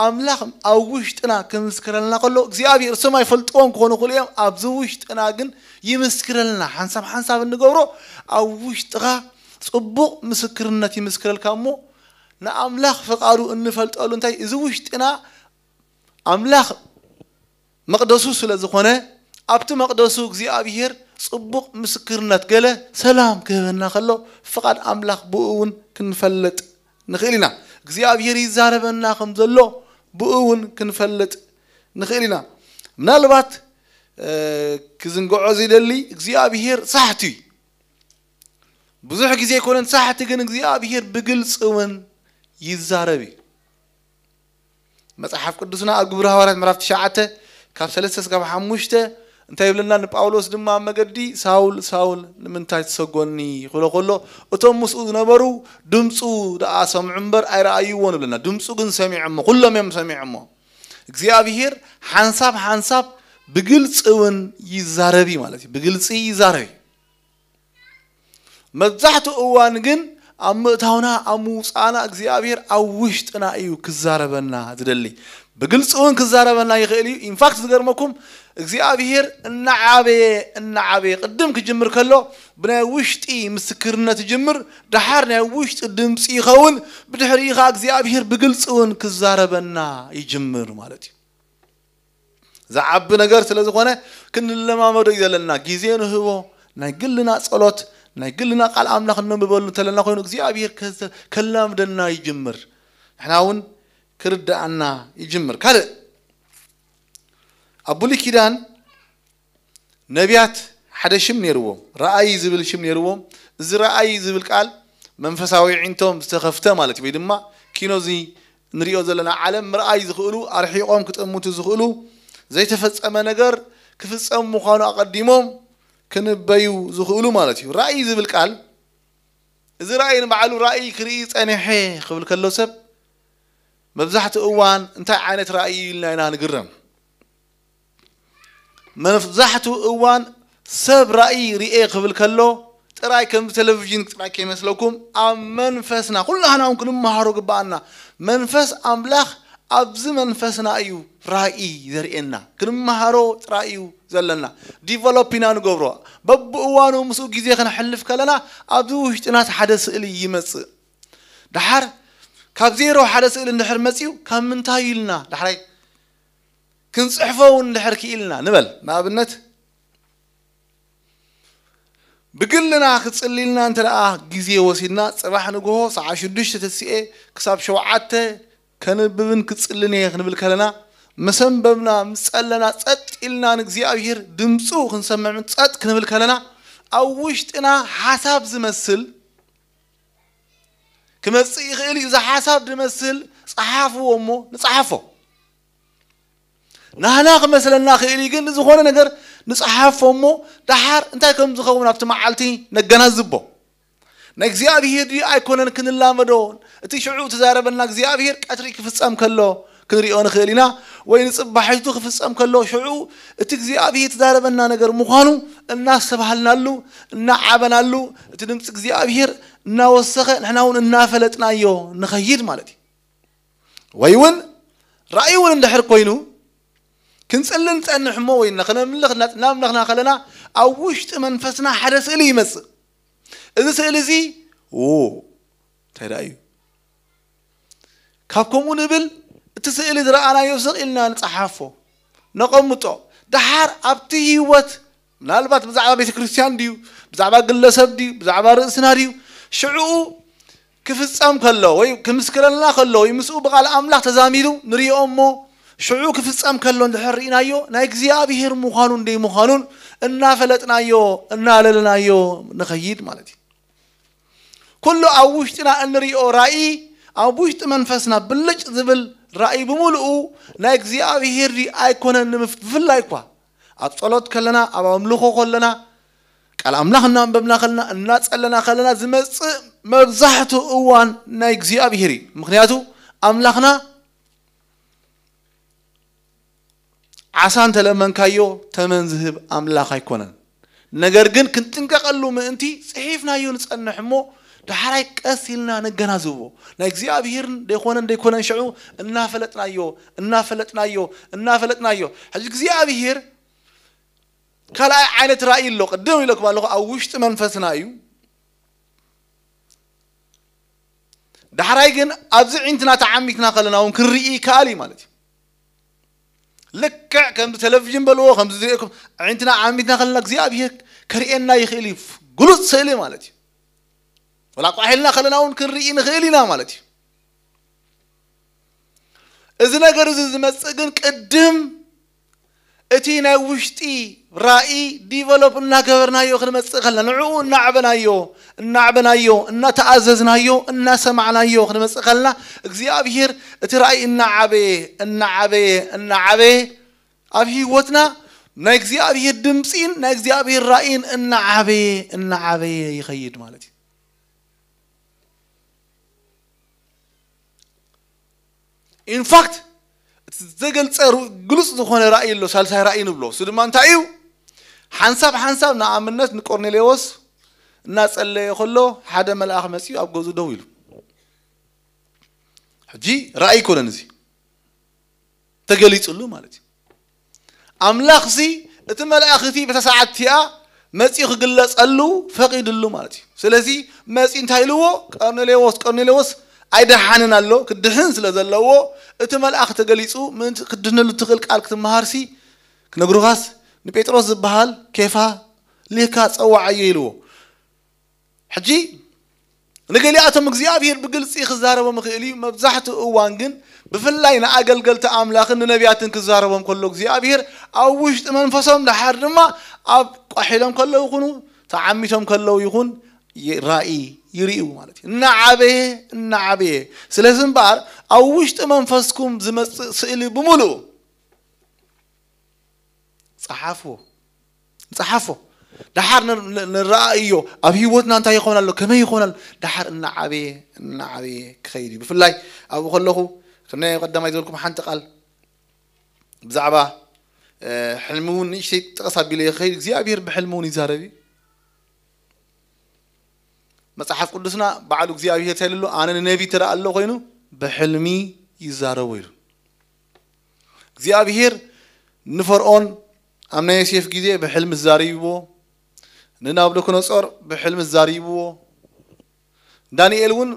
ኣምላኽ ኣብ ውሽጥና ክምስክረልና ከሎ እግዚኣብሔር እሶም ኣይፈልጥዎም ክኾኑ ክእሉ እዮም። ኣብዚ ውሽጥና ግን ይምስክረልና። ሓንሳብ ሓንሳብ እንገብሮ ኣብ ውሽጥኻ ፅቡቕ ምስክርነት ይምስክረልካ እሞ ንኣምላኽ ፍቓዱ እንፈልጠሉ እንታይ እዚ ውሽጥና ኣምላኽ መቕደሱ ስለ ዝኾነ ኣብቲ መቕደሱ እግዚኣብሔር ፅቡቕ ምስክርነት ገለ ሰላም ክህበና ከሎ ፍቓድ ኣምላኽ ብኡ እውን ክንፈልጥ ንኽእል ኢና። እግዚኣብሔር ይዛረበና ከም ዘሎ ብኡ እውን ክንፈልጥ ንኽእል ኢና። ምናልባት ክዝንግዖ ዘይደሊ እግዚኣብሔር ሳሕቲ እዩ። ብዙሕ ግዜ ኣይኮነን ሳሕቲ ግን እግዚኣብሔር ብግልፂ እውን ይዛረብ እዩ። መጽሓፍ ቅዱስና ኣብ ግብሪ ሃዋርያት ምዕራፍ ትሽዓተ ካብ ሰለስተ እስካብ ሓሙሽተ እንታይ ይብለና? ንጳውሎስ ድማ ኣብ መገዲ ሳውል ሳውል ንምንታይ ትሰጎኒ ክብሎ ከሎ እቶም ምስኡ ዝነበሩ ድምፁ ደኣ ሰምዑ እምበር ኣይረኣይዎን ይብለና። ድምፁ ግን ሰሚዖሞ፣ ኩሎም እዮም ሰሚዖሞ። እግዚኣብሔር ሓንሳብ ሓንሳብ ብግልፂ እውን ይዛረብ እዩ ማለት እዩ። ብግልፂ ይዛረብ እዩ። መብዛሕትኡ እዋን ግን ኣብ ምእታውና ኣብ ምውፃእና እግዚኣብሔር ኣብ ውሽጥና እዩ ክዛረበና ዝደሊ። ብግልፂ እውን ክዛረበና ይኽእል እዩ። ኢንፋክት ዝገርመኩም እግዚኣብሔር እናዓበየ እናዓበየ ቅድም ክጅምር ከሎ ብናይ ውሽጢ ምስክርነት ይጅምር፣ ደሓር ናይ ውሽጢ ድምፂ ይኸውን። ብድሕሪኡ ኸዓ እግዚኣብሔር ብግልፂ እውን ክዛረበና ይጅምር ማለት እዩ። ዝዓቢ ነገር ስለ ዝኾነ ክንለማመዶ እዩ ዘለና። ግዜ ንህቦ፣ ናይ ግልና ጸሎት፣ ናይ ግልና ቃል ኣምላኽ እነንብበሉ እንተለና ኮይኑ እግዚኣብሔር ከዘ- ከላምደና ይጅምር። ንሕና እውን ክርድኣና ይጅምር። ካልእ ኣብ ብሉይ ኪዳን ነቢያት ሓደ ሽም ነይርዎም፣ ረኣይ ዝብል ሽም ነይርዎም። እዚ ረኣይ ዝብል ቃል መንፈሳዊ ዒንቶም ዝተኸፍተ ማለት እዩ፣ ወይ ድማ ኪኖ እዚ ንሪኦ ዘለና ዓለም ምርኣይ ዝኽእሉ፣ ኣርሒቖም ክጥምቱ ዝኽእሉ፣ ዘይተፈጸመ ነገር ክፍጸም ምዃኑ ኣቐዲሞም ክንበዩ ዝኽእሉ ማለት እዩ። ራእይ ዝብል ቃል፣ እዚ ራእይ ንባዕሉ ራእይ ክርኢ ጸኒሐ ክብል ከሎ ሰብ፣ መብዛሕትኡ እዋን እንታይ ዓይነት ራእይ ኢልና ኢና ንግረም? መብዛሕትኡ እዋን ሰብ ራእይ ርኤ ክብል ከሎ ጥራይ ከም ቴሌቪዥን ጥራይ ከይመስለኩም፣ ኣብ መንፈስና ኩላህና እውን ክንመሃሮ ግባኣና። መንፈስ ኣምላኽ ኣብዚ መንፈስና እዩ ራእይ ዘርእየና። ክንመሃሮ ጥራይ እዩ ዘለና። ዲቨሎፕ ኢና ንገብሮ። በብእዋኑ ምስኡ ግዜ ከነሕልፍ ከለና ኣብዚ ውሽጥና ሓደ ስእሊ ይመጽእ። ደሓር ካብ ዜሮ ሓደ ስእሊ እንድሕር መጺኡ ካብ ምንታይ ኢልና ዳሕራይ ክንጽሕፎ እውን እንድሕር ክኢልና ንበል። ንኣብነት ብግልና ክጽልልና እንተ ደኣ ግዜ ወሲድና፣ ጽባሕ ንግሆ ሰዓት ሽዱሽተ ተሲኤ ክሳብ ሸውዓተ ከንብብን ክጽልን እየ ክንብል ከለና፣ ምስ ኣንበብና፣ ምስ ጸለና፣ ጸጥ ኢልና ንእግዚኣብሔር ድምጹ ክንሰምዕ ጸጥ ክንብል ከለና፣ ኣብ ውሽጥና ሓሳብ ዝመስል ክመጽእ ይኽእል እዩ። እዚ ሓሳብ ዝመስል ጸሓፍዎ እሞ ንጸሓፎ። ናህና ክመስለና ክእል እዩ፣ ግን ዝኾነ ነገር ንጸሓፎ እሞ ደሓር እንታይ ከም ዝኸውን ኣብቲ መዓልቲ ነገናዝቦ። ናይ እግዚኣብሔር ድዩ ኣይኮነን ክንላመዶ? እቲ ሽዑ ትዛረበና እግዚኣብሔር ቀትሪ ክፍጸም ከሎ ክንሪኦ ንኽእል ኢና፣ ወይ ንጽባሒቱ ክፍጸም ከሎ ሽዑ እቲ እግዚኣብሔር ትዛረበና ነገር ምዃኑ እናስተባሃልናሉ፣ እናዓበናሉ፣ እቲ ድምፂ እግዚኣብሔር እናወሰኸ ንሕና እውን እናፈለጥናዮ ንኸይድ ማለት እዩ። ወይ እውን ራእይ እውን እንድሕር ኮይኑ ክንጽሊ ንጸንሕ እሞ ወይ ንኽነምልኽ እናምለኽና ከለና ኣብ ውሽጢ መንፈስና ሓደ ስእሊ ይመጽእ። እዚ ስእሊ እዚ ው እንታይ ደኣ እዩ? ካብ ከምኡ ንብል እቲ ስእሊ ዝረኣናዮ ስቕ ኢልና ንጸሓፎ፣ ነቐምጦ። ደሓር ኣብቲ ህይወት ምናልባት ብዛዕባ ቤተ ክርስቲያን ድዩ፣ ብዛዕባ ግለሰብ ድዩ፣ ብዛዕባ ርእስና ድዩ፣ ሽዕኡ ክፍጸም ከሎ ወይ ክምስክረልና ከሎ ወይ ምስኡ ብቓል ኣምላኽ ተዛሚዱ ንሪኦ እሞ ሽዑ ክፍጸም ከሎ እንድሕር ርኢናዮ ናይ እግዚኣብሔር ምዃኑን ደይምዃኑን እናፈለጥናዮ እናለለናዮ ንኸይድ ማለት እዩ። ኩሉ ኣብ ውሽጥና እንሪኦ ራእይ ኣብ ውሽጢ መንፈስና ብልጭ ዝብል ራእይ ብምልኡ ናይ እግዚኣብሔር ድዩ ኣይኮነን ንምፍ- ብፍላይ እኳ ኣብ ጸሎት ከለና ኣብ ኣምልኾ ከለና ቃል ኣምላኽ እናንበብና ከለና እናጸለና ከለና ዝመጽእ መብዛሕትኡ እዋን ናይ እግዚኣብሔር እዩ። ምኽንያቱ ኣምላኽና ዓሳ እንተለመንካዮ ተመን ዝህብ ኣምላኽ ኣይኮነን። ነገር ግን ክንጥንቀቐሉ ምእንቲ ጽሒፍናዮ ንጸንሕ እሞ ዳሕራይ ቀስ ኢልና ነገናዝቦ። ናይ እግዚኣብሔር ደይኮነን ደይኮነን ሽዑ እናፈለጥናዮ እናፈለጥናዮ እናፈለጥናዮ። ሕጂ እግዚኣብሔር ካልኣይ ዓይነት ራእይ ኣሎ። ቅድም ኢለኩም ኣለኹ ኣብ ውሽጢ መንፈስና እዩ። ዳሕራይ ግን ኣብዚ ዒንትና ተዓሚትና ከለና እውን ክንርኢ ይከኣል እዩ ማለት እዩ። ልክዕ ከምዚ ቴሌቪዥን በልዎ ከምዚ ዝርእየኩም ዒንትና ዓሚትና ከለና እግዚኣብሔር ከርእየና ይኽእል እዩ። ግሉጽ ስእሊ ማለት እዩ። ወላ ቋሒልና ከለና እውን ክንርኢ ንኽእል ኢና ማለት እዩ። እዚ ነገር እዚ ዝመጽእ ግን ቅድም እቲ ናይ ውሽጢ ራእይ ዲቨሎፕ እናገበርናዮ ክንመጽእ ከለና ንዕኡ እናዕበናዮ እናዕበናዮ እናተኣዘዝናዮ እናሰማዕናዮ ክንመጽእ ከለና እግዚኣብሔር እቲ ራእይ እናዓበየ እናዓበየ እናዓበየ ኣብ ህይወትና ናይ እግዚኣብሔር ድምፂን ናይ እግዚኣብሔር ራእይን እናዓበየ እናዓበየ ይኸይድ ማለት እዩ። ኢንፋክት እቲ ዘገልጸ ሩ- ግሉጽ ዝኾነ ራእይ ኣሎ፣ ሳልሳይ ራእይ ንብሎ። እሱ ድማ እንታይ እዩ? ሓንሳብ ሓንሳብ ንኣብነት ንቆርኔሌዎስ እናጸለየ ከሎ ሓደ መልኣኽ መጺኡ ኣብ ገዙ ደው ኢሉ። ሕጂ ራእይ ኣይኮነን፣ እዚ ተገሊጹሉ ማለት እዩ። ኣምላኽ ሲ እቲ መልኣኽ እቲ በታ ሰዓት እቲኣ መጺኡ ክግለጸሉ ፈቒድሉ ማለት እዩ። ስለዚ መጺኡ እንታይ ኢልዎ? "ቀርኔሌዎስ፣ ቀርኔሌዎስ፣ ኣይደሓንን ኣሎ፣ ክድሕን ስለ ዘለዎ እቲ መልኣኽ ተገሊጹ ምእንቲ ክትድሕነሉ ትኽእል ቃል ክትመሃርሲ ክነግሩኻስ ንጴጥሮስ ዝበሃል ኬፋ ልካ ጸዋዓዮ" ኢልዎ። ሕጂ ንገሊኣቶም እግዚኣብሔር ብግልጺ ክዛረቦም ይኽእል እዩ። መብዛሕትኡ እዋን ግን ብፍላይ ንኣገልገልቲ ኣምላኽን ንነቢያትን ክዛረቦም ከሎ እግዚኣብሔር ኣብ ውሽጢ መንፈሶም፣ ደሓር ድማ ኣብ ቋሒሎም ከለዉ ይኹኑ ተዓሚቶም ከለዉ ይኹን ራእይ ይርእዩ ማለት እዩ። እናዓበየ እናዓበየ ስለዚ እምበኣር ኣብ ውሽጢ መንፈስኩም ዝመጽእ ስእሊ ብምሉኡ ጸሓፍዎ፣ ጸሓፎ። ደሓር ንር- ን- ንረኣእዮ ኣብ ህይወትና እንታይ ይኾን ኣሎ፣ ከመይ ይኾን ኣሎ። ደሓር እናዓበየ እናዓበየ ክኸይድ እዩ። ብፍላይ ኣብኡ ከለኹ ክንደይ ቀዳማይ ዝበልኩም ሓንቲ ቃል ብዛዕባ እ፣ ሕልሚ እውን ንእሽተይ ጥቕስ ኣቢለ ይኸይድ። እግዚኣብሔር ብሕልሚ እውን ይዛረብ እዩ። መጽሓፍ ቅዱስና ባዕሉ እግዚኣብሔር እንታይ ኢሉ ኣሎ? ኣነ ንነቢ ትረኣ ኣሎ ኮይኑ ብሕልሚ ይዛረቦ ኢሉ። እግዚኣብሔር ንፈርዖን ኣብ ናይ ዮሴፍ ግዜ ብሕልሚ ተዛሪብዎ፣ ንናቡከደነጾር ብሕልሚ ተዛሪብዎ። ዳንኤል እውን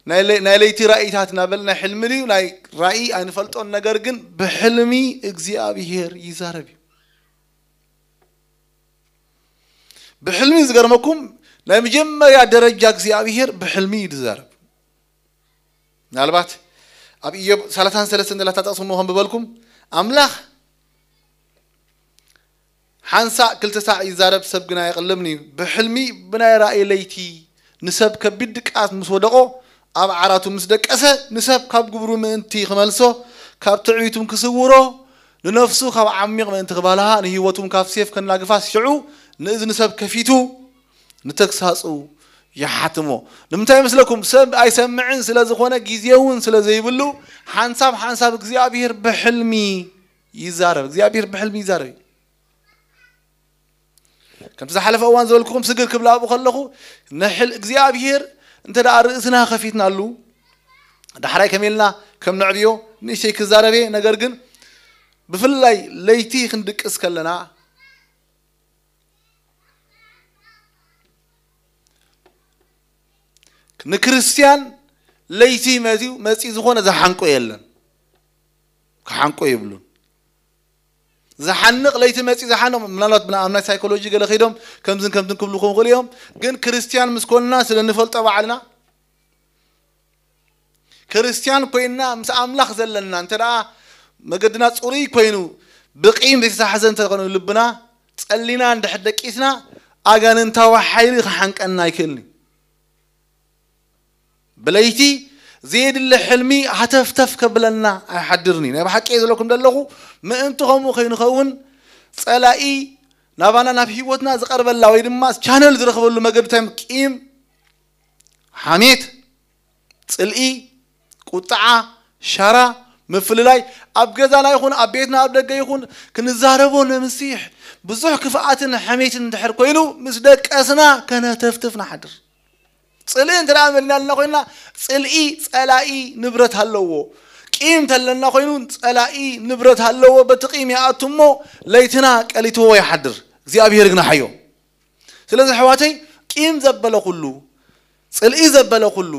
ናይ ለይ- ናይ ለይቲ ራእይታት እናበል ናይ ሕልሚ ድዩ ናይ ራእይ ኣይንፈልጦን፣ ነገር ግን ብሕልሚ እግዚኣብሔር ይዛረብ እዩ። ብሕልሚ ዝገርመኩም ናይ መጀመርያ ደረጃ እግዚኣብሔር ብሕልሚ እዩ ዝዛረብ። ምናልባት ኣብ ኢዮብ ሰላሳን ሰለስተን ዘላታ ጥቕሲ እሞ ከንብበልኩም። ኣምላኽ ሓንሳእ ክልተ ሳዕ ይዛረብ፣ ሰብ ግና ኣይቕልምን እዩ። ብሕልሚ ብናይ ራእይ ለይቲ ንሰብ ከቢድ ድቃስ ምስ ወደቖ፣ ኣብ ዓራቱ ምስ ደቀሰ፣ ንሰብ ካብ ግብሩ ምእንቲ ክመልሶ፣ ካብ ትዕቢቱም ክስውሮ፣ ንነፍሱ ካብ ዓሚቕ ምእንቲ ክባልሃ፣ ንህይወቱም ካብ ሴፍ ከናግፋስ ሽዑ ንእዝኒ ሰብ ከፊቱ ንተግሳጹ ይሓትሞ። ንምንታይ ይመስለኩም? ሰብ ኣይሰምዕን ስለ ዝኾነ፣ ግዜ እውን ስለ ዘይብሉ፣ ሓንሳብ ሓንሳብ እግዚኣብሔር ብሕልሚ ይዛረብ። እግዚኣብሔር ብሕልሚ ይዛረብ። ከምቲ ዝሓለፈ እዋን ዝበልኩኹም ስግር ክብል ኣብኡ ከለኹ፣ ንሕል እግዚኣብሔር እንተ ደኣ ርእስና ከፊትናሉ፣ ዳሕራይ ከመይ ኢልና ከም ነዕብዮ ንእሽተይ ክዛረብ እየ። ነገር ግን ብፍላይ ለይቲ ክንድቅስ ከለና፣ ንክርስትያን ለይቲ መጺኡ መጺኡ ዝኾነ ዝሓንቆ የለን። ክሓንቆ የብሉን። ዝሓንቕ ለይቲ መጺኡ ዝሓንቕ፣ ምናልባት ብና- ኣብ ናይ ሳይኮሎጂ ገለ ከይዶም ከምዝን ከምትን ክብሉ ክኽእሉ እዮም። ግን ክርስትያን ምስ ኮንና ስለ ንፈልጦ ባዕልና፣ ክርስትያን ኮይንና ምስ ኣምላኽ ዘለና እንተ ደኣ መገድና ጽሩይ ኮይኑ፣ ብቂም ዘይተታሕዘ እንተ ኾነ ልብና፣ ጸሊና እንድሕር ደቂስና፣ ኣጋንንታዊ ሓይሊ ክሓንቀና ኣይክእልን እዩ። ብለይቲ ዘየድሊ ሕልሚ ሃተፍተፍ ከብለና ኣይሓድርን እዩ። ናይ ብሓቂ እየ ዝብለኩም ዘለኹ፣ ምእንቲ ከምኡ ከይንኸውን ጸላኢ ናባና ናብ ህይወትና ዝቐርበላ ወይ ድማ ቻነል ዝረኽበሉ መገዲ እንታይ እዩ? ቂም፣ ሓሜት፣ ጽልኢ፣ ቁጥዓ፣ ሻራ፣ ምፍልላይ፣ ኣብ ገዛና ይኹን ኣብ ቤትና ኣብ ደገ ይኹን ክንዛረቦ ንምስይሕ። ብዙሕ ክፍኣትን ሕሜትን እንድሕር ኮይኑ ምስ ደቀስና ከነተፍትፍ ንሓድር። ጽልኢ እንተ ደኣ መሊናልና ኮይና፣ ጽልኢ ጸላኢ ንብረት ኣለዎ። ቂም እንተለና ኮይኑ ጸላኢ ንብረት ኣለዎ። በቲ ቂም ይኣቱ እሞ ለይትና ቀሊትዎ ይሓድር። እግዚኣብሔር ግን ሓዮ። ስለዚ ኣሕዋተይ፣ ቂም ዘበለ ኩሉ፣ ጽልኢ ዘበለ ኩሉ፣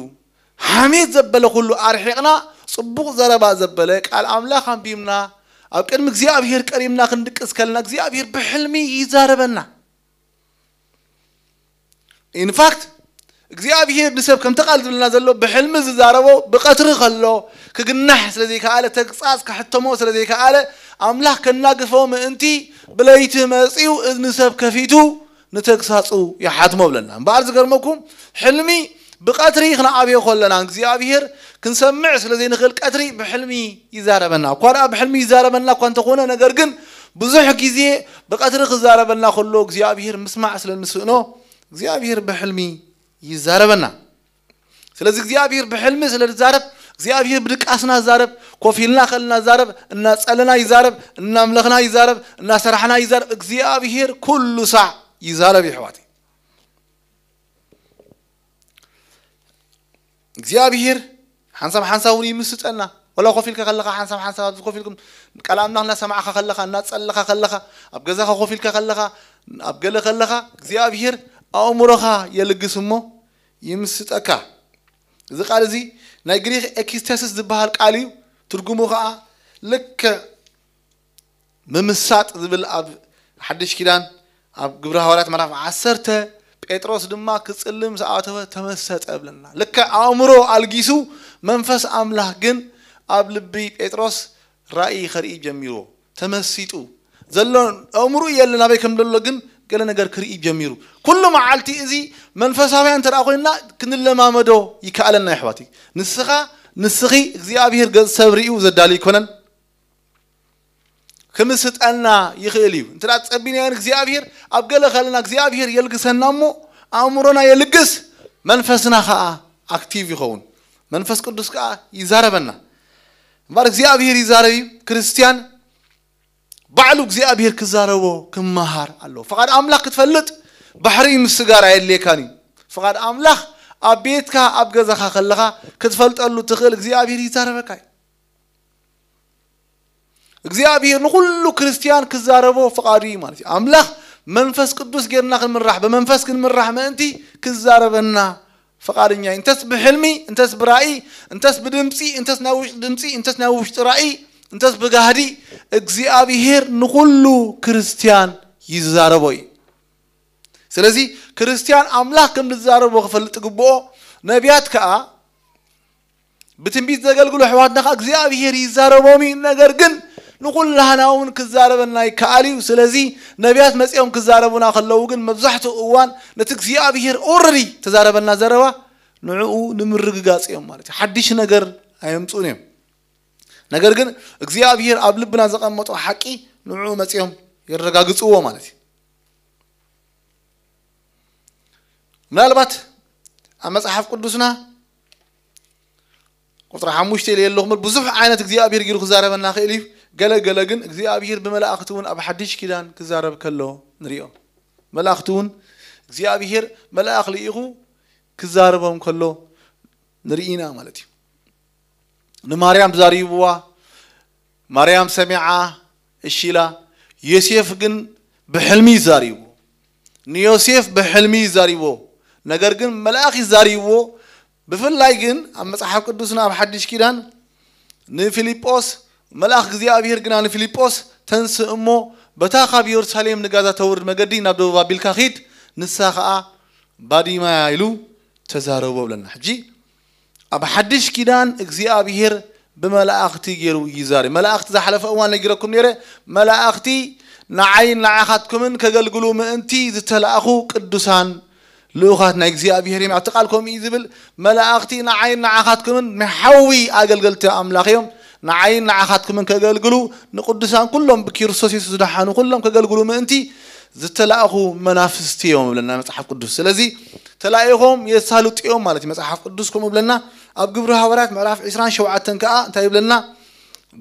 ሓሜት ዘበለ ኩሉ ኣርሒቕና፣ ጽቡቕ ዘረባ ዘበለ ቃል ኣምላኽ ኣንቢብና፣ ኣብ ቅድሚ እግዚኣብሔር ቀሪብና ክንድቅስ ከለና፣ እግዚኣብሔር ብሕልሚ ይዛረበና። ኢንፋክት እግዚኣብሔር ንሰብ ከምቲ ቃል ዝብልና ዘሎ ብሕልሚ ዝዛረቦ ብቐትሪ ከሎ ክግናሕ ስለ ዘይከኣለ፣ ተግጻጽ ክሕተሞ ስለ ዘይከኣለ፣ ኣምላኽ ከናግፎ ምእንቲ ብለይቲ መጺኡ እዝኒ ሰብ ከፊቱ ንተግሳጹ ይሓትሞ ብለና። እምበኣር ዝገርመኩም፣ ሕልሚ ብቐትሪ ክንዓብዮ ከለና እግዚኣብሔር ክንሰምዕ ስለ ዘይንኽእል ቀትሪ ብሕልሚ ይዛረበና። እኳ ደኣ ብሕልሚ ይዛረበና እኳ እንተኾነ፣ ነገር ግን ብዙሕ ግዜ ብቐትሪ ክዛረበና ከሎ እግዚኣብሔር ምስማዕ ስለ ንስእኖ እግዚኣብሔር ብሕልሚ ይዛረበና። ስለዚ እግዚኣብሔር ብሕልሚ ስለ ዝዛረብ፣ እግዚኣብሔር ብድቃስና ይዛረብ፣ ኮፍ ኢልና ከለና ይዛረብ፣ እናጸለና ይዛረብ፣ እናምለኽና ይዛረብ፣ እናሰራሕና ይዛረብ። እግዚኣብሔር ኩሉ ሳዕ ይዛረብ እዩ ኣሕዋተይ። እግዚኣብሔር ሓንሳብ ሓንሳብ እውን ይምስጠና። ወላ ኮፍ ኢልካ ከለኻ ሓንሳብ ሓንሳብ ኣብዚ ኮፍ ኢልኩም ቃል ኣምላኽ እናሰማዕኻ ከለኻ፣ እናጸለኻ ከለኻ፣ ኣብ ገዛኻ ኮፍ ኢልካ ከለኻ፣ ኣብ ገለ ከለኻ እግዚኣብሔር ኣእምሮኻ የልግስ እሞ ይምስጠካ። እዚ ቃል እዚ ናይ ግሪክ ኤክስቴሲስ ዝበሃል ቃል እዩ። ትርጉሙ ኸዓ ልክዕ ምምሳጥ ዝብል ኣብ ሓድሽ ኪዳን ኣብ ግብረ ሃዋርያት ምዕራፍ ዓሰርተ፣ ጴጥሮስ ድማ ክጽልም ዝኣተወ ተመሰጠ እብለና። ልክዕ ኣእምሮ ኣልጊሱ መንፈስ ኣምላኽ ግን ኣብ ልቢ ጴጥሮስ ራእይ ከርኢ ጀሚርዎ። ተመሲጡ ዘሎ ኣእምሮ የለ ናበይ ከም ዘሎ ግን ገለ ነገር ክርኢ ጀሚሩ። ኩሉ መዓልቲ እዚ መንፈሳውያን እንተ ደኣ ኮይንና ክንለማመዶ ይከኣለና ኣሕዋት። ንስኻ ንስኺ እግዚኣብሔር ገጽ ሰብ ርእዩ ዘዳሊ ኣይኮነን። ክምስጠና ይኽእል እዩ። እንተ ደኣ ጸቢናዮ ንእግዚኣብሔር ኣብ ገለ ከለና እግዚኣብሔር የልግሰና እሞ ኣእምሮና የልግስ፣ መንፈስና ኸዓ ኣክቲቭ ይኸውን። መንፈስ ቅዱስ ከኣ ይዛረበና። እምበኣር እግዚኣብሔር ይዛረብ እዩ። ክርስትያን ባዕሉ እግዚኣብሔር ክዛረቦ ክመሃር ኣለዎ። ፍቓድ ኣምላኽ ክትፈልጥ ባሕሪ ምስጋር ኣየድልየካን እዩ። ፍቓድ ኣምላኽ ኣብ ቤትካ ኣብ ገዛኻ ከለኻ ክትፈልጠሉ ትኽእል እግዚኣብሔር ይዛረበካ እዩ። እግዚኣብሔር ንኹሉ ክርስትያን ክዛረቦ ፍቓዱ እዩ ማለት እዩ። ኣምላኽ መንፈስ ቅዱስ ጌርና ክንምራሕ ብመንፈስ ክንምራሕ ምእንቲ ክዛረበና ፍቓደኛ እዩ። እንተስ ብሕልሚ፣ እንተስ ብራእይ፣ እንተስ ብድምፂ፣ እንተስ ናይ ውሽጢ ድምፂ፣ እንተስ ናይ ውሽጢ ራእይ፣ እንተስ ብጋህዲ እግዚኣብሔር ንኹሉ ክርስትያን ይዛረቦ እዩ። ስለዚ ክርስትያን ኣምላኽ ከም ዝዛረቦ ክፈልጥ ግብኦ። ነቢያት ከዓ ብትንቢት ዘገልግሉ ኣሕዋትና ከዓ እግዚኣብሔር ይዛረቦም እዩ። ነገር ግን ንኹላህና እውን ክዛረበና ይከኣል እዩ። ስለዚ ነቢያት መጺኦም ክዛረቡና ከለዉ ግን መብዛሕትኡ እዋን ነቲ እግዚኣብሔር ኦረዲ ተዛረበና ዘረባ ንዕኡ ንምርግጋጽ እዮም ማለት እዩ። ሓድሽ ነገር ኣየምጽኡን እዮም። ነገር ግን እግዚኣብሔር ኣብ ልብና ዘቐመጦ ሓቂ ንዕኡ መጺኦም የረጋግጽዎ ማለት እዩ። ምናልባት ኣብ መጽሓፍ ቅዱስና ቁፅሪ ሓሙሽተ ኢለ ኣለኹ እምበር ብዙሕ ዓይነት እግዚኣብሔር ገይሩ ክዛረበና ክእል እዩ። ገለ ገለ ግን እግዚኣብሔር ብመላእኽቲ እውን ኣብ ሓድሽ ኪዳን ክዛረብ ከሎ ንሪኦ። መላእኽቲ እውን እግዚኣብሔር መልኣኽ ልኢኹ ክዛረቦም ከሎ ንርኢ ኢና ማለት እዩ። ንማርያም ዛሪብዋ፣ ማርያም ሰሚዓ እሺ ኢላ። ዮሴፍ ግን ብሕልሚ እዩ ዛሪብዎ። ንዮሴፍ ብሕልሚ እዩ ዛሪብዎ። ነገር ግን መልኣኽ እዩ ዛሪብዎ። ብፍላይ ግን ኣብ መጽሓፍ ቅዱስና ኣብ ሓድሽ ኪዳን ንፊልጶስ መልኣኽ እግዚኣብሔር ግና ንፊልጶስ ተንስእ እሞ በታ ካብ ኢየሩሳሌም ንጋዛ ተውርድ መገዲ ናብ ደቡብ ኣቢልካ ኺድ፣ ንሳ ኸኣ ባዲማ ኢሉ ተዛረቦ ብለና። ሕጂ ኣብ ሓድሽ ኪዳን እግዚኣብሔር ብመላእኽቲ ገይሩ ይዛረብ። መላእኽቲ ዝሓለፈ እዋን ነጊረኩም ነይረ። መላእኽቲ ንዓይን ንዓኻትኩምን ከገልግሉ ምእንቲ ዝተላእኹ ቅዱሳን ልኡኻት ናይ እግዚኣብሔር እዮም። ኣብቲ ቃል ከምኡ እዩ ዝብል፣ መላእኽቲ ንዓይን ንዓኻትኩምን ናይ ሓዊ ኣገልገልቲ ኣምላኽ እዮም። ንዓይን ንዓኻትኩምን ከገልግሉ ንቅዱሳን ኩሎም ብክርስቶስ የሱስ ዝደሓኑ ኩሎም ከገልግሉ ምእንቲ ዝተላእኹ መናፍስቲ እዮም ይብለና መጽሓፍ ቅዱስ። ስለዚ ተላኢኾም የሳልጡ እዮም ማለት እዩ መጽሓፍ ቅዱስ። ከምኡ ብለና ኣብ ግብሪ ሃዋርያት ምዕራፍ ዕስራን ሸውዓተን ከኣ እንታይ ይብለና?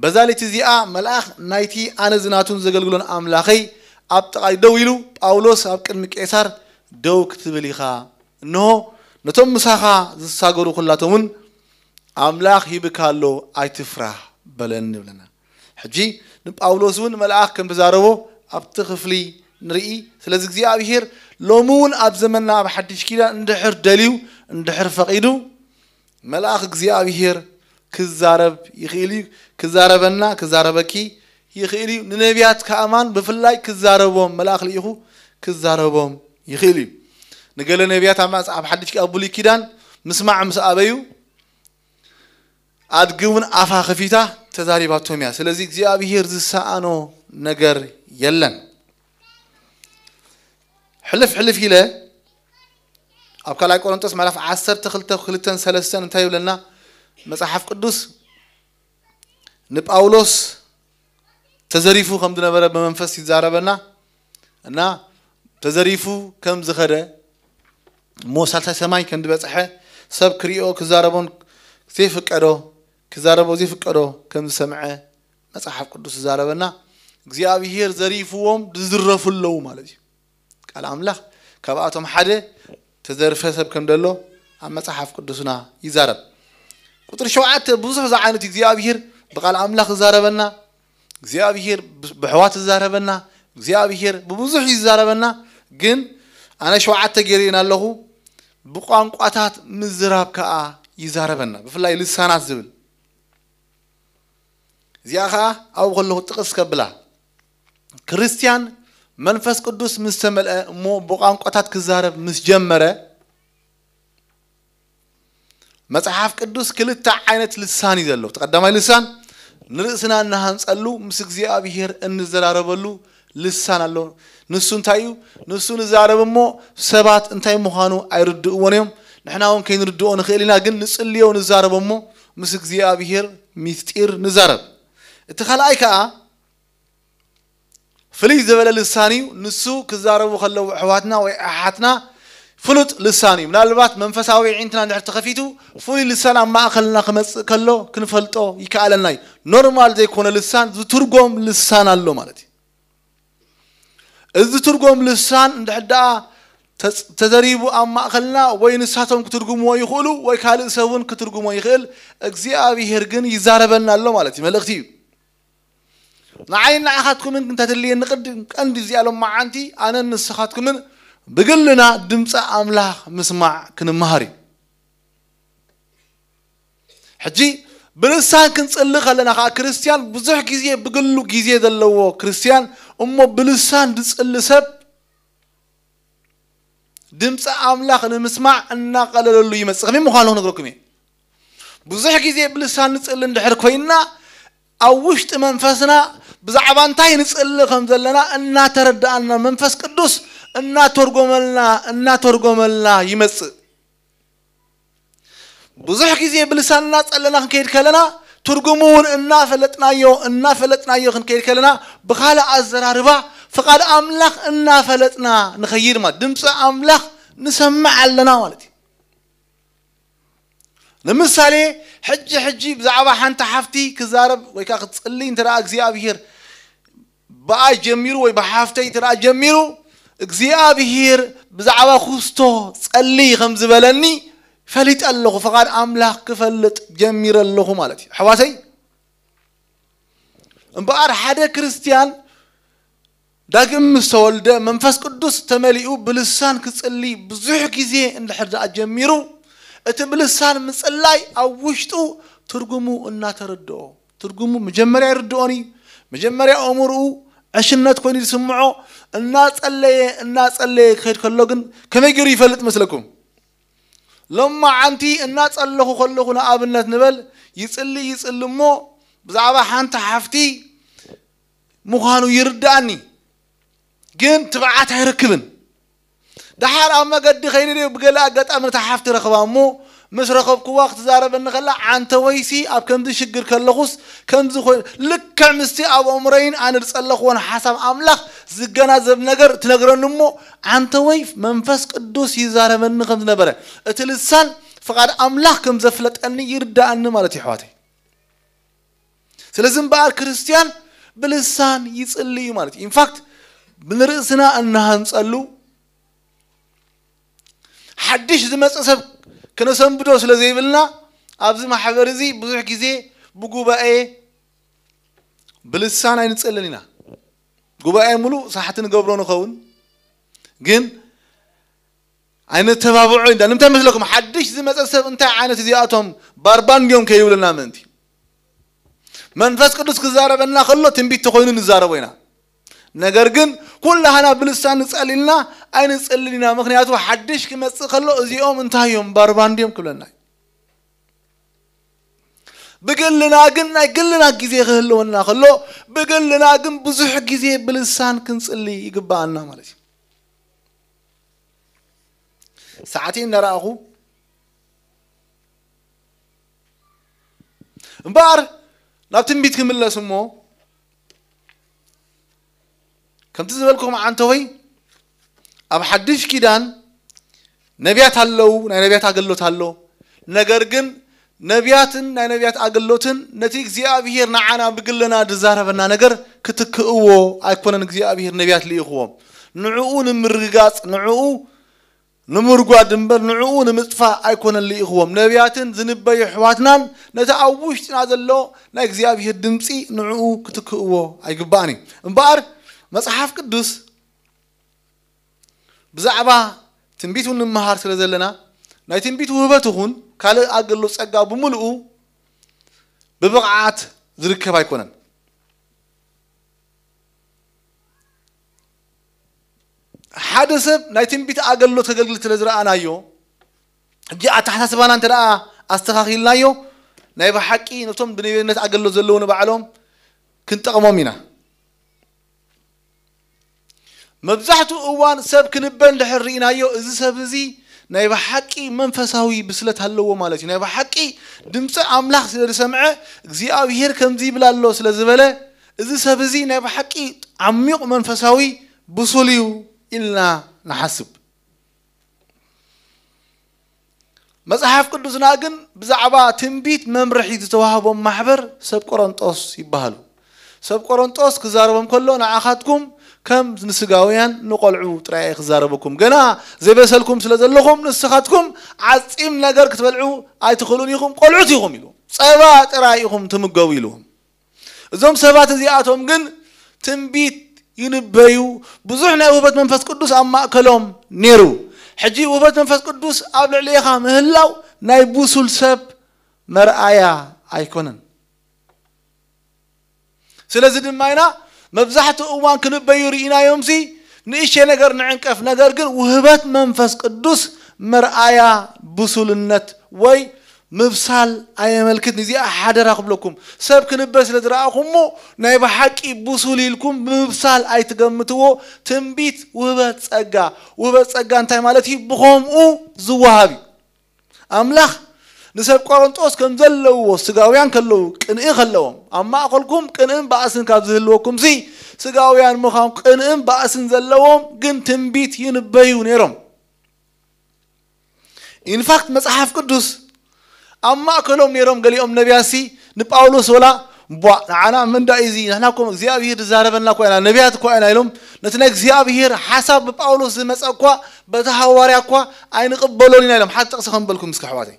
በዛ ለይቲ እዚኣ መልኣኽ ናይቲ ኣነ ዝናቱን ዘገልግሎን ኣምላኸይ ኣብ ጥቓይ ደው ኢሉ፣ ጳውሎስ ኣብ ቅድሚ ቄሳር ደው ክትብል ኢኻ፣ እንሆ ነቶም ምሳኻ ዝሳገሩ ኩላቶም እውን ኣምላኽ ሂብካ ኣሎ፣ ኣይትፍራህ በለኒ ይብለና። ሕጂ ንጳውሎስ እውን መልኣኽ ከም ተዛረቦ ኣብቲ ክፍሊ ንርኢ። ስለዚ እግዚኣብሔር ሎሚ እውን ኣብ ዘመንና ኣብ ሓድሽ ኪዳን እንድሕር ደልዩ እንድሕር ፈቒዱ መልኣኽ እግዚኣብሔር ክዛረብ ይኽእል እዩ። ክዛረበና ክዛረበኪ ይኽእል እዩ። ንነቢያት ከኣማን ብፍላይ ክዛረቦም መልኣኽ ልኢኹ ክዛረቦም ይኽእል እዩ። ንገለ ነቢያት ኣብ ማስ- ኣብ ሓድሽ ኣብ ብሉይ ኪዳን ምስማዕ ምስ ኣበዩ ኣድጊ እውን ኣፋ ከፊታ ተዛሪባቶም እያ። ስለዚ እግዚኣብሔር ዝሰኣኖ ነገር የለን። ሕልፍ ሕልፍ ኢለ ኣብ ካልኣይ ቆሮንቶስ ምዕራፍ ዓሰርተ ክልተ ክልተን ሰለስተን እንታይ ይብለና? መጽሓፍ ቅዱስ ንጳውሎስ ተዘሪፉ ከም ዝነበረ ብመንፈስ ይዛረበና እና ተዘሪፉ ከም ዝኸደ እሞ ሳልሳይ ሰማይ ከም ዝበጽሐ ሰብ ክሪኦ ክዛረቦን ዘይፍቀዶ ክዛረቦ ዘይፍቀዶ ከም ዝሰምዐ መጽሓፍ ቅዱስ ይዛረበና። እግዚኣብሔር ዘሪፍዎም ዝዝረፉ ኣለዉ ማለት እዩ። ቃል ኣምላኽ ካብኣቶም ሓደ ተዘርፈ ሰብ ከም ደሎ ኣብ መጽሓፍ ቅዱስና ይዛረብ። ቁጥሪ ሸውዓተ ብዙሕ ዝዓይነቱ እግዚኣብሔር ብቓል ኣምላኽ ይዛረበና፣ እግዚኣብሔር ብ-፣ ብሕዋት ይዛረበና፣ እግዚኣብሔር ብብዙሕ ይዛረበና። ግን ኣነ ሸውዓተ ገይረን ኣለኹ፣ ብቋንቋታት ምዝራብ ከኣ ይዛረበና፣ ብፍላይ ልሳናት ዝብል። እዚኣ ኸኣ ኣብኡ ከለኹ ጥቕስ ከብላ። ክርስትያን መንፈስ ቅዱስ ምስ ተመልአ እሞ ብቋንቋታት ክዛረብ ምስ ጀመረ፣ መጽሓፍ ቅዱስ ክልተ ዓይነት ልሳን እዩ ዘሎ። እቲ ቀዳማይ ልሳን ንርእስና እንሃንጸሉ፣ ምስ እግዚኣብሔር እንዘራረበሉ ልሳን ኣሎ። ንሱ እንታይ እዩ? ንሱ ንዛረብ እሞ ሰባት እንታይ ምዃኑ ኣይርድእዎን እዮም። ንሕና እውን ከይንርድኦ ንኽእል ኢና፣ ግን ንጽልዮ ንዛረብ እሞ ምስ እግዚኣብሔር ምስጢር ንዛረብ። እቲ ካልኣይ ከኣ ፍልይ ዝበለ ልሳን እዩ። ንሱ ክዛረቡ ከለዉ ኣሕዋትና ወይ ኣሓትና ፍሉጥ ልሳን እዩ። ምናልባት መንፈሳዊ ኣዒንትና እንድሕር ተኸፊቱ ፍሉይ ልሳን ኣብ ማእከልና ክመጽእ ከሎ ክንፈልጦ ይከኣለና እዩ። ኖርማል ዘይኮነ ልሳን፣ ዝትርጎም ልሳን ኣሎ ማለት እዩ። እዚ ዝትርጎም ልሳን እንድሕር ደኣ ተጽ-፣ ተዘሪቡ ኣብ ማእከልና ወይ ንሳቶም ክትርጉምዎ ይኽእሉ ወይ ካልእ ሰብ እውን ክትርጉሞ ይኽእል። እግዚኣብሔር ግን ይዛረበና ኣሎ ማለት እዩ። መልእኽቲ እዩ። ንዓይን ንዓኻትኩምን እንተትልየኒ ቅድም ቀንዲ እዚኣ ሎማዓንቲ ኣነን ንስኻትኩምን ብግልና ድምፂ ኣምላኽ ምስማዕ ክንመሃር እዩ። ሕጂ ብልሳን ክንጽሊ ከለና ኸዓ ክርስትያን ብዙሕ ግዜ ብግሉ ግዜ ዘለዎ ክርስትያን እሞ ብልሳን ዝጽሊ ሰብ ድምፂ ኣምላኽ ንምስማዕ እናቐለለሉ ይመጽእ። ከመይ ምዃኑ ክነግረኩም እየ። ብዙሕ ግዜ ብልሳን ንጽሊ እንድሕር ኮይንና ኣብ ውሽጢ መንፈስና ብዛዕባ እንታይ ንጽሊ ከም ዘለና እናተረድኣና መንፈስ ቅዱስ እናተርጎመልና እናተርጎመልና ይመጽእ። ብዙሕ ግዜ ብልሳን እናጸለና ክንከይድ ከለና ትርጉሙ እውን እናፈለጥናዮ እናፈለጥናዮ ክንከይድ ከለና ብኻልእ ኣዘራርባ ፍቓድ ኣምላኽ እናፈለጥና ንኸይድ ማለት ድምፂ ኣምላኽ ንሰምዕ ኣለና ማለት እዩ። ንምሳሌ ሕጂ ሕጂ ብዛዕባ ሓንቲ ሓፍቲ ክዛረብ ወይ ከዓ ክትጽሊ እንተ ደኣ እግዚኣብሔር ብኣይ ጀሚሩ ወይ ብሓፍተይ እንተ ደኣ ጀሚሩ እግዚኣብሔር ብዛዕባ ኩስቶ ጸሊ ከም ዝበለኒ ፈሊጠ ኣለኹ። ፍቓድ ኣምላኽ ክፈልጥ ጀሚረ ኣለኹ ማለት እዩ። ኣሕዋተይ እምበኣር ሓደ ክርስትያን ዳግም ምስ ተወልደ መንፈስ ቅዱስ ተመሊኡ ብልሳን ክጽሊ ብዙሕ ግዜ እንድሕር ደኣ ጀሚሩ እቲ ብልሳን ምጽላይ ኣብ ውሽጡ ትርጉሙ እናተረድኦ ትርጉሙ መጀመርያ ይርድኦን እዩ። መጀመርያ ኣእምርኡ ዕሽነት ኮይኑ ዝስምዖ እናጸለየ እናጸለየ ክኸይድ ከሎ ግን ከመይ ገይሩ ይፈልጥ መስለኩም? ሎማዓንቲ እናጸለኹ ከለኹ ንኣብነት ንበል ይጽሊ ይጽሊ እሞ ብዛዕባ ሓንቲ ሓፍቲ ምዃኑ ይርድኣኒ፣ ግን ትብዓት ኣይረክብን። ደሓር ኣብ መገዲ ከይደ ብገለ ኣጋጣሚ ነታ ሓፍቲ ረኽባ እሞ ምስ ረኸብክዋ ክትዛረበኒ ከላ ዓንተወይሲ ኣብ ከምዚ ሽግር ከለኹስ ከምዚ ኮይኑ ልክዕ ምስቲ ኣብ ኣእምሮይን ኣነ ዝጸለኽዎን ሓሳብ ኣምላኽ ዝገናዘብ ነገር ትነግረኒ እሞ ዓንተወይ መንፈስ ቅዱስ ይዛረበኒ ከም ዝነበረ እቲ ልሳን ፍቓድ ኣምላኽ ከም ዘፍለጠኒ ይርድኣኒ ማለት እዩ ኣሕዋተይ። ስለዚ እምበኣር ክርስትያን ብልሳን ይጽሊ እዩ ማለት እዩ። ኢንፋክት ብንርእስና እንሃንጸሉ ሓድሽ ዝመጸ ሰብ ክነሰንብዶ ስለ ዘይብልና ኣብዚ ማሕበር እዚ ብዙሕ ግዜ ብጉባኤ ብልሳን ኣይንጸልን ኢና። ጉባኤ ሙሉእ ሳሕቲ ንገብሮ ንኸውን ግን ኣይነተባብዖ እንዳ ንምንታይ መስለኩም ሓድሽ ዝመጸ ሰብ እንታይ ዓይነት እዚኣቶም ባርባን ድዮም ከይብልና ምእንቲ መንፈስ ቅዱስ ክዛረበና ከሎ ትንቢት ተኮይኑ ንዛረቦ ኢና። ነገር ግን ኩላህና ብልሳን ንጸሊልና ኣይንጸልን ኢና። ምክንያቱ ሓድሽ ክመጽእ ከሎ እዚኦም እንታይ እዮም ባርባን ድዮም ክብለና እዩ። ብግልና ግን ናይ ግልና ግዜ ክህልወና ከሎ ብግልና ግን ብዙሕ ግዜ ብልሳን ክንጽሊ ይግባኣና ማለት እዩ። ሰዓተይ እናረኣኹ እምበኣር ናብ ትንቢት ክምለስ እሞ ከምቲ ዝበልኩም ዓንተወይ ኣብ ሓድሽ ኪዳን ነቢያት ኣለዉ፣ ናይ ነቢያት ኣገልግሎት ኣሎ። ነገር ግን ነቢያትን ናይ ነቢያት ኣገልግሎትን ነቲ እግዚኣብሔር ንዓና ብግልና ዝዛረበና ነገር ክትክእዎ ኣይኮነን እግዚኣብሔር ነቢያት ልኢኽዎም። ንዕኡ ንምርግጋጽ፣ ንዕኡ ንምርጓድ እምበር ንዕኡ ንምጥፋእ ኣይኮነን ልኢኽዎም። ነቢያትን ዝንበዩ ኣሕዋትናን ነቲ ኣብ ውሽጥና ዘሎ ናይ እግዚኣብሔር ድምፂ ንዕኡ ክትክእዎ ኣይግባእን እዩ። እምበኣር መፅሓፍ ቅዱስ ብዛዕባ ትንቢት እውን ንምሃር ስለ ዘለና ናይ ትንቢት ውህበት ይኹን ካልእ ኣገሎ ፀጋ ብምልኡ ብብቕዓት ዝርከብ ኣይኮነን። ሓደ ሰብ ናይ ትንቢት ኣገልግሎት ከገልግል ስለ ዝረኣናዮ፣ ሕጂ ኣተሓሳስባና እንተ ደኣ ኣስተኻኺልናዮ፣ ናይ ብሓቂ ነቶም ብነቢይነት ኣገልግሎት ዘለዉ ንባዕሎም ክንጠቕሞም ኢና። መብዛሕትኡ እዋን ሰብ ክንበ እንድሕር ርኢናዮ፣ እዚ ሰብ እዚ ናይ ብሓቂ መንፈሳዊ ብስለት ኣለዎ ማለት እዩ። ናይ ብሓቂ ድምፂ ኣምላኽ ስለ ዝሰምዐ፣ እግዚኣብሔር ከምዚ ይብል ኣሎ ስለ ዝበለ፣ እዚ ሰብ እዚ ናይ ብሓቂ ዓሚቕ መንፈሳዊ ብሱል እዩ ኢልና ንሓስብ። መጽሓፍ ቅዱስና ግን ብዛዕባ ትንቢት መምርሒ ዝተዋህቦም ማሕበር ሰብ ቆሮንጦስ ይበሃሉ። ሰብ ቆሮንጦስ ክዛረቦም ከሎ ንዓኻትኩም ከም ንስጋውያን ንቆልዑ ጥራይ እየ ክዛረበኩም። ገና ዘይበሰልኩም ስለ ዘለኹም ንስኻትኩም ዓጺም ነገር ክትበልዑ ኣይትኽእሉን ኢኹም፣ ቆልዑት ኢኹም ኢሉ። ጸባ ጥራይ ኢኹም ትምገቡ ኢሉ። እዞም ሰባት እዚኣቶም ግን ትንቢት ይንበዩ፣ ብዙሕ ናይ ውህበት መንፈስ ቅዱስ ኣብ ማእከሎም ነይሩ። ሕጂ ውህበት መንፈስ ቅዱስ ኣብ ልዕሌኻ ምህላው ናይ ብሱል ሰብ መርኣያ ኣይኮነን። ስለዚ ድማ ኢና መብዛሕትኡ እዋን ክንበዩ ርኢናዮምሲ ንእሽተይ ነገር ንዕንቀፍ። ነገር ግን ውህበት መንፈስ ቅዱስ መርኣያ ብሱልነት ወይ ምብሳል ኣየመልክትን። እዚኣ ሓደራ ክብለኩም፣ ሰብ ክንበ ስለ ዝረኣኹሞ ናይ ብሓቂ ብሱል ኢልኩም ብምብሳል ኣይትገምትዎ። ትንቢት ውህበት ጸጋ፣ ውህበት ጸጋ እንታይ ማለት እዩ? ብኸምኡ ዝወሃብ እዩ። ኣምላኽ ንሰብ ቆሮንጦስ ከም ዘለዎ ስጋውያን ከለዉ ቅንኢ ከለዎም፣ ኣብ ማእኸልኩም ቅንእን ባእስን ካብ ዝህልወኩም ሲ ስጋውያን ምዃን ቅንእን ባእስን ዘለዎም ግን ትንቢት ይንበዩ ነይሮም። ኢንፋክት መጽሓፍ ቅዱስ ኣብ ማእከሎም ነይሮም። ገሊኦም ነቢያትሲ ንጳውሎስ ወላ ቧ ንዓና መንዳ እዚ ንሕና እኮ እግዚኣብሔር ዝዛረበና እኳ ኢና፣ ነቢያት እኳ ኢና ኢሎም ነቲ ናይ እግዚኣብሔር ሓሳብ ብጳውሎስ ዝመጸ እኳ በቲ ሃዋርያ እኳ ኣይንቕበሎን ኢና ኢሎም። ሓንቲ ጥቕሲ ከንበልኩም እስኪ ኣሕዋተይ፣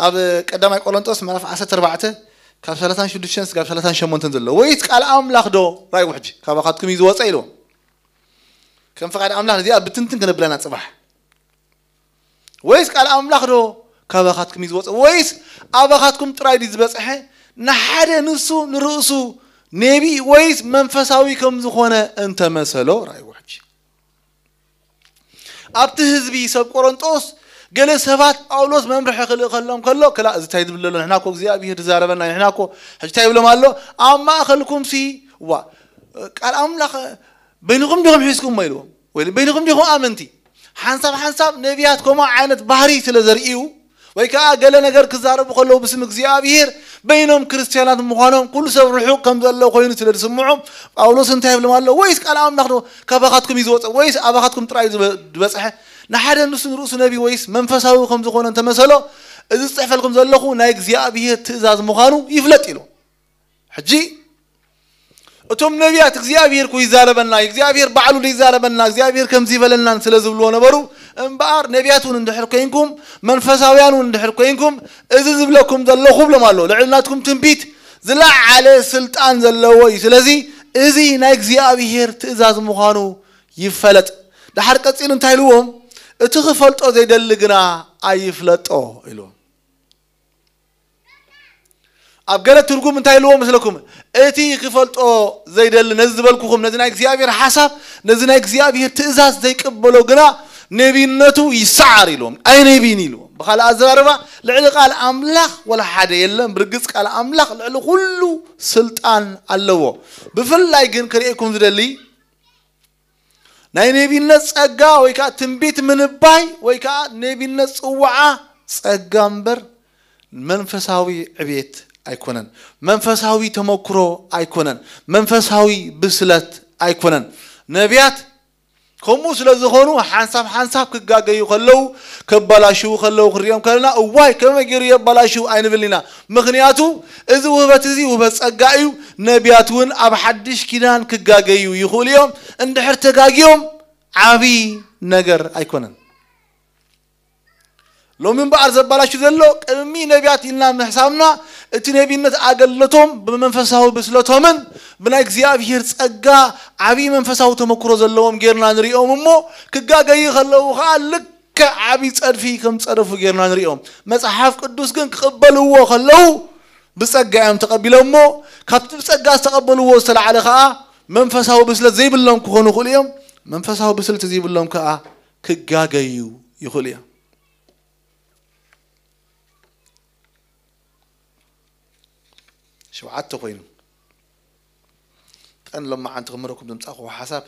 ኣብ ቀዳማይ ቆሮንጦስ ምዕራፍ ዓሰርተ ኣርባዕተ ካብ ሰላሳን ሽዱሽተን ስጋብ ሰላሳን ሸሞንተን ዘሎ፣ ወይስ ቃል ኣምላኽ ዶ ራይ ውሕጂ ካባኻትኩም እዩ ዝወፀ ኢልዎም። ከም ፍቓድ ኣምላኽ ነዚኣ ብትንትን ክነብለና ጽባሕ። ወይስ ቃል ኣምላኽ ዶ ካባኻትኩም እዩ ዝወፀ? ወይስ ኣባኻትኩም ጥራይ ድዩ ዝበፅሐ? ንሓደ ንሱ ንርእሱ ኔቢ ወይስ መንፈሳዊ ከም ዝኾነ እንተመሰሎ ራይ ውሕጂ። ኣብቲ ህዝቢ ሰብ ቆሮንጦስ ገለ ሰባት ጳውሎስ መምርሒ ክልእኸሎም ከሎ፣ ክላ እዚ እንታይ ዝብል ዘሎ? ንሕና እኮ እግዚኣብሔር ዝዛረበና፣ ንሕና እኮ ሕጂ እንታይ ይብሎም ኣሎ? ኣብ ማእኸልኩም ሲ ዋ ቃል ኣምላኽ በይንኹም ዲኹም ሒዝኩሞ ኢልዎም? ወይ በይንኹም ዲኹም ኣመንቲ? ሓንሳብ ሓንሳብ ነቢያት ከምኡ ዓይነት ባህሪ ስለ ዘርእዩ ወይ ከዓ ገለ ነገር ክዛረቡ ከለዉ ብስም እግዚኣብሔር በይኖም ክርስትያናት ምዃኖም ኩሉ ሰብ ርሑቕ ከም ዘሎ ኮይኑ ስለ ዝስምዖም ጳውሎስ እንታይ ይብሎም ኣሎ? ወይስ ቃል ኣምላኽ ዶ ካባኻትኩም እዩ ዝወፀ? ወይስ ኣባኻትኩም ጥራይ እዩ ዝበ- ዝበፅሐ? ንሓደ ንሱ ንርእሱ ነቢ ወይስ መንፈሳዊ ከም ዝኾነ እንተመሰሎ፣ እዚ ዝፅሕፈልኩም ዘለኹ ናይ እግዚኣብሔር ትእዛዝ ምዃኑ ይፍለጥ ኢሉ። ሕጂ እቶም ነቢያት እግዚኣብሔር እኮ ይዛረበና፣ እግዚኣብሔር ባዕሉ ይዛረበና፣ እግዚኣብሔር ከምዚ ይበለናን ስለ ዝብልዎ ነበሩ። እምበኣር ነቢያት እውን እንድሕር ኮይንኩም፣ መንፈሳውያን እውን እንድሕር ኮይንኩም፣ እዚ ዝብለኩም ዘለኹ ብሎም ኣሎ። ልዕሊ ናትኩም ትንቢት ዝለዓለ ስልጣን ዘለዎ እዩ። ስለዚ እዚ ናይ እግዚኣብሔር ትእዛዝ ምዃኑ ይፈለጥ። ደሓር ቀጺሉ እንታይ ኢልዎም? እቲ ክፈልጦ ዘይደሊ ግና ኣይፍለጦ ኢልዎም። ኣብ ገለ ትርጉም እንታይ ኢልዎ መስለኩም? እቲ ክፈልጦ ዘይደሊ፣ ነዚ ዝበልኩኹም፣ ነዚ ናይ እግዚኣብሔር ሓሳብ፣ ነዚ ናይ እግዚኣብሔር ትእዛዝ ዘይቅበሎ ግና ነቢነቱ ይሰዓር ኢልዎም። ኣይነቢን ኢልዎም። ብኻልእ ኣዘራርባ፣ ልዕሊ ቃል ኣምላኽ ወላ ሓደ የለን። ብርግጽ ቃል ኣምላኽ ልዕሊ ኩሉ ስልጣን ኣለዎ። ብፍላይ ግን ክርእየኩም ዝደሊ ናይ ነቢነት ጸጋ ወይ ከዓ ትንቢት ምንባይ ወይ ከዓ ነቢነት ጽዋዓ ጸጋ እምበር መንፈሳዊ ዕቤት ኣይኮነን። መንፈሳዊ ተመክሮ ኣይኮነን። መንፈሳዊ ብስለት ኣይኮነን። ነቢያት ከምኡ ስለ ዝኾኑ ሓንሳብ ሓንሳብ ክጋገዩ ከለዉ፣ ከበላሽዉ ከለዉ ክንሪኦም ከለና፣ እዋይ ከመይ ገይሩ የበላሽዉ ኣይንብልን ኢና። ምኽንያቱ እዚ ውህበት እዚ ውህበት ጸጋ እዩ። ነቢያት እውን ኣብ ሓድሽ ኪዳን ክጋገዩ ይኽእሉ እዮም። እንድሕር ተጋግዮም ዓብዪ ነገር ኣይኮነን። ሎሚ እምበኣር ዘባላሹ ዘሎ ቅድሚ ነቢያት ኢልና ምሕሳብና እቲ ነቢነት ኣገልግሎቶም ብመንፈሳዊ ብስለቶምን ብናይ እግዚኣብሔር ጸጋ ዓብዪ መንፈሳዊ ተመክሮ ዘለዎም ጌርና ንሪኦም እሞ ክጋገዩ ከለዉ ኸዓ ልክዕ ዓብዪ ጸድፊ ከም ጸደፉ ጌርና ንሪኦም። መጽሓፍ ቅዱስ ግን ክቕበልዎ ከለዉ ብጸጋ እዮም ተቐቢሎሞ ካብቲ ብጸጋ ዝተቐበልዎ ዝተላዕለ ኸዓ መንፈሳዊ ብስለት ዘይብሎም ክኾኑ ይኽእሉ እዮም። መንፈሳዊ ብስለት ዘይብሎም ከኣ ክጋገዩ ይኽእሉ እዮም። ሸውዓተ ኮይኑ ቀን ሎማዓንቲ ክምህረኩም ዘምጻእኩዎ ሓሳብ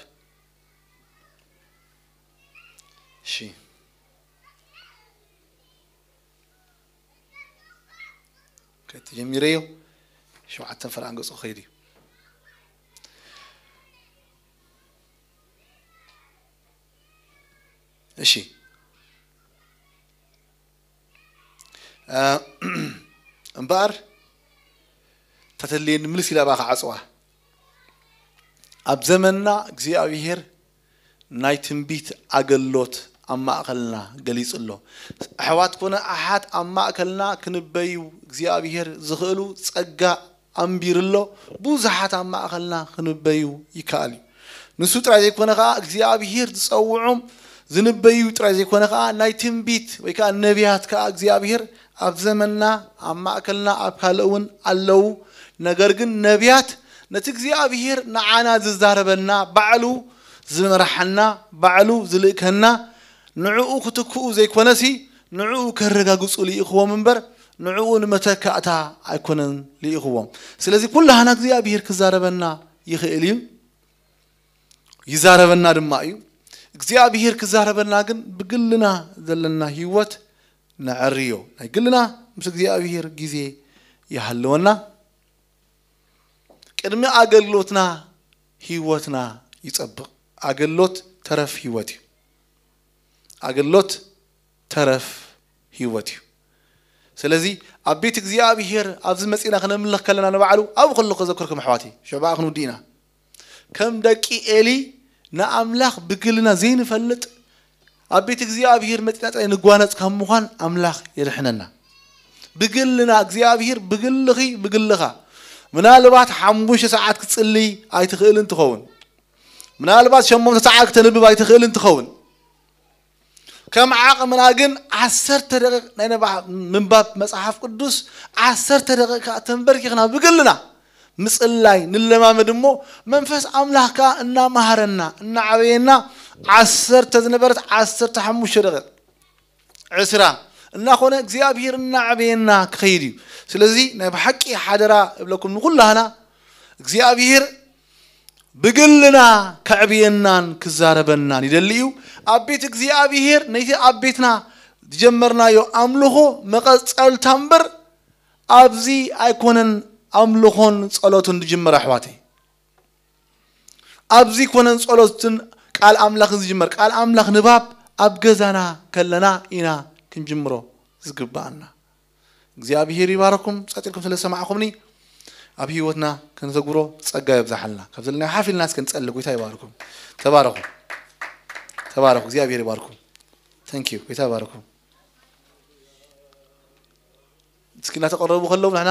እሺ ከቲ ጀሚረዮ ሸውዓተን ፈርኣን ገጹ ክኸይድ እዩ። እሺ እምበኣር ተተልየኒ ምልስ ኢላ ባኻ ዓፅዋ ኣብ ዘመንና እግዚኣብሔር ናይ ትንቢት ኣገሎት ኣብ ማእከልና ገሊጹ ኣሎ። ኣሕዋት ኮነ ኣሓት ኣብ ማእከልና ክንበዩ እግዚኣብሔር ዝኽእሉ ጸጋ ኣንቢሩ ኣሎ። ብዙሓት ኣብ ማእከልና ክንበዩ ይከኣል እዩ። ንሱ ጥራይ ዘይኮነ ከኣ እግዚኣብሔር ዝጸውዖም ዝንበዩ ጥራይ ዘይኮነ ከኣ ናይ ትንቢት ወይ ከኣ ነቢያት ከኣ እግዚኣብሔር ኣብ ዘመንና ኣብ ማእከልና ኣብ ካልእ እውን ኣለዉ። ነገር ግን ነቢያት ነቲ እግዚኣብሔር ንዓና ዝዛረበና ባዕሉ ዝመርሓና ባዕሉ ዝልእከና ንዕኡ ክትክኡ ዘይኮነሲ ንዕኡ ከረጋግጹ ልኢኽዎም እምበር ንዕኡ ንመተካእታ ኣይኮነን ልኢኽዎም። ስለዚ ኩላህና እግዚኣብሔር ክዛረበና ይኽእል እዩ፣ ይዛረበና ድማ እዩ። እግዚኣብሔር ክዛረበና ግን ብግልና ዘለና ህይወት ነዐርዮ። ናይ ግልና ምስ እግዚኣብሔር ግዜ ይሃልወና። ቅድሚ ኣገልግሎትና ህይወትና ይጸብቕ። ኣገልግሎት ተረፍ ህይወት እዩ። ኣገልግሎት ተረፍ ህይወት እዩ። ስለዚ ኣብ ቤት እግዚኣብሔር ኣብዚ መጺና ክነምልኽ ከለና ንባዕሉ ኣብኡ ከለኹ ከዘክርኩም ኣሕዋተይ ሽዑ ብኣ ክንውድእ ኢና። ከም ደቂ ኤሊ ንኣምላኽ ብግልና ዘይንፈልጥ ኣብ ቤት እግዚኣብሔር መጺና ጥራይ ንጓነጽ ካብ ምዃን ኣምላኽ የድሕነና። ብግልና እግዚኣብሔር ብግልኺ ብግልኻ ምናልባት ሓሙሽተ ሰዓት ክትጽልይ ኣይትኽእልን ትኸውን። ምናልባት ሸሞንተ ሰዓት ክተንብብ ኣይትኽእልን ትኸውን። ከም ዓቕምና ግን ዓሰርተ ደቂቕ ናይ ንባብ ምንባብ መጽሓፍ ቅዱስ ዓሰርተ ደቂቕ ከዓ ተንበርኪኽና ብግልና ምጽላይ ንለማመድ እሞ መንፈስ ኣምላኽ ከዓ እናመሃረና እናዓበየና ዓሰርተ ዝነበረት ዓሰርተ ሓሙሽተ ደቂቕ ዕስራ እናኾነ እግዚኣብሔር እናዕበየና ክኸይድ እዩ። ስለዚ ናይ ብሓቂ ሓደራ እብለኩም ንኩላህና እግዚኣብሔር ብግልና ከዕብየናን ክዛረበናን ይደሊ እዩ። ኣብ ቤት እግዚኣብሔር ነይቲ ኣብ ቤትና ዝጀመርናዮ ኣምልኾ መቐጸልታ እምበር ኣብዚ ኣይኮነን ኣምልኾን ጸሎትን ዝጅመር ኣሕዋተይ። ኣብዚ ኮነን ጸሎትን ቃል ኣምላኽን ዝጅመር ቃል ኣምላኽ ንባብ ኣብ ገዛና ከለና ኢና ክንጅምሮ ዝግባኣና። እግዚኣብሔር ይባረኩም ጸጢልኩም ስለ ዝሰማዕኩምኒ። ኣብ ህይወትና ክንተግብሮ ጸጋ የብዛሓልና። ካብ ዘለና ሓፍ ኢልና እስከ ንጸሊ። ጎይታ ይባርኩም። ተባረኹ። ተባረኹ። እግዚኣብሔር ይባርኩም። Thank you። ጎይታ ይባርኩም። እስኪ እናተቐረቡ ከለዉ ንሕና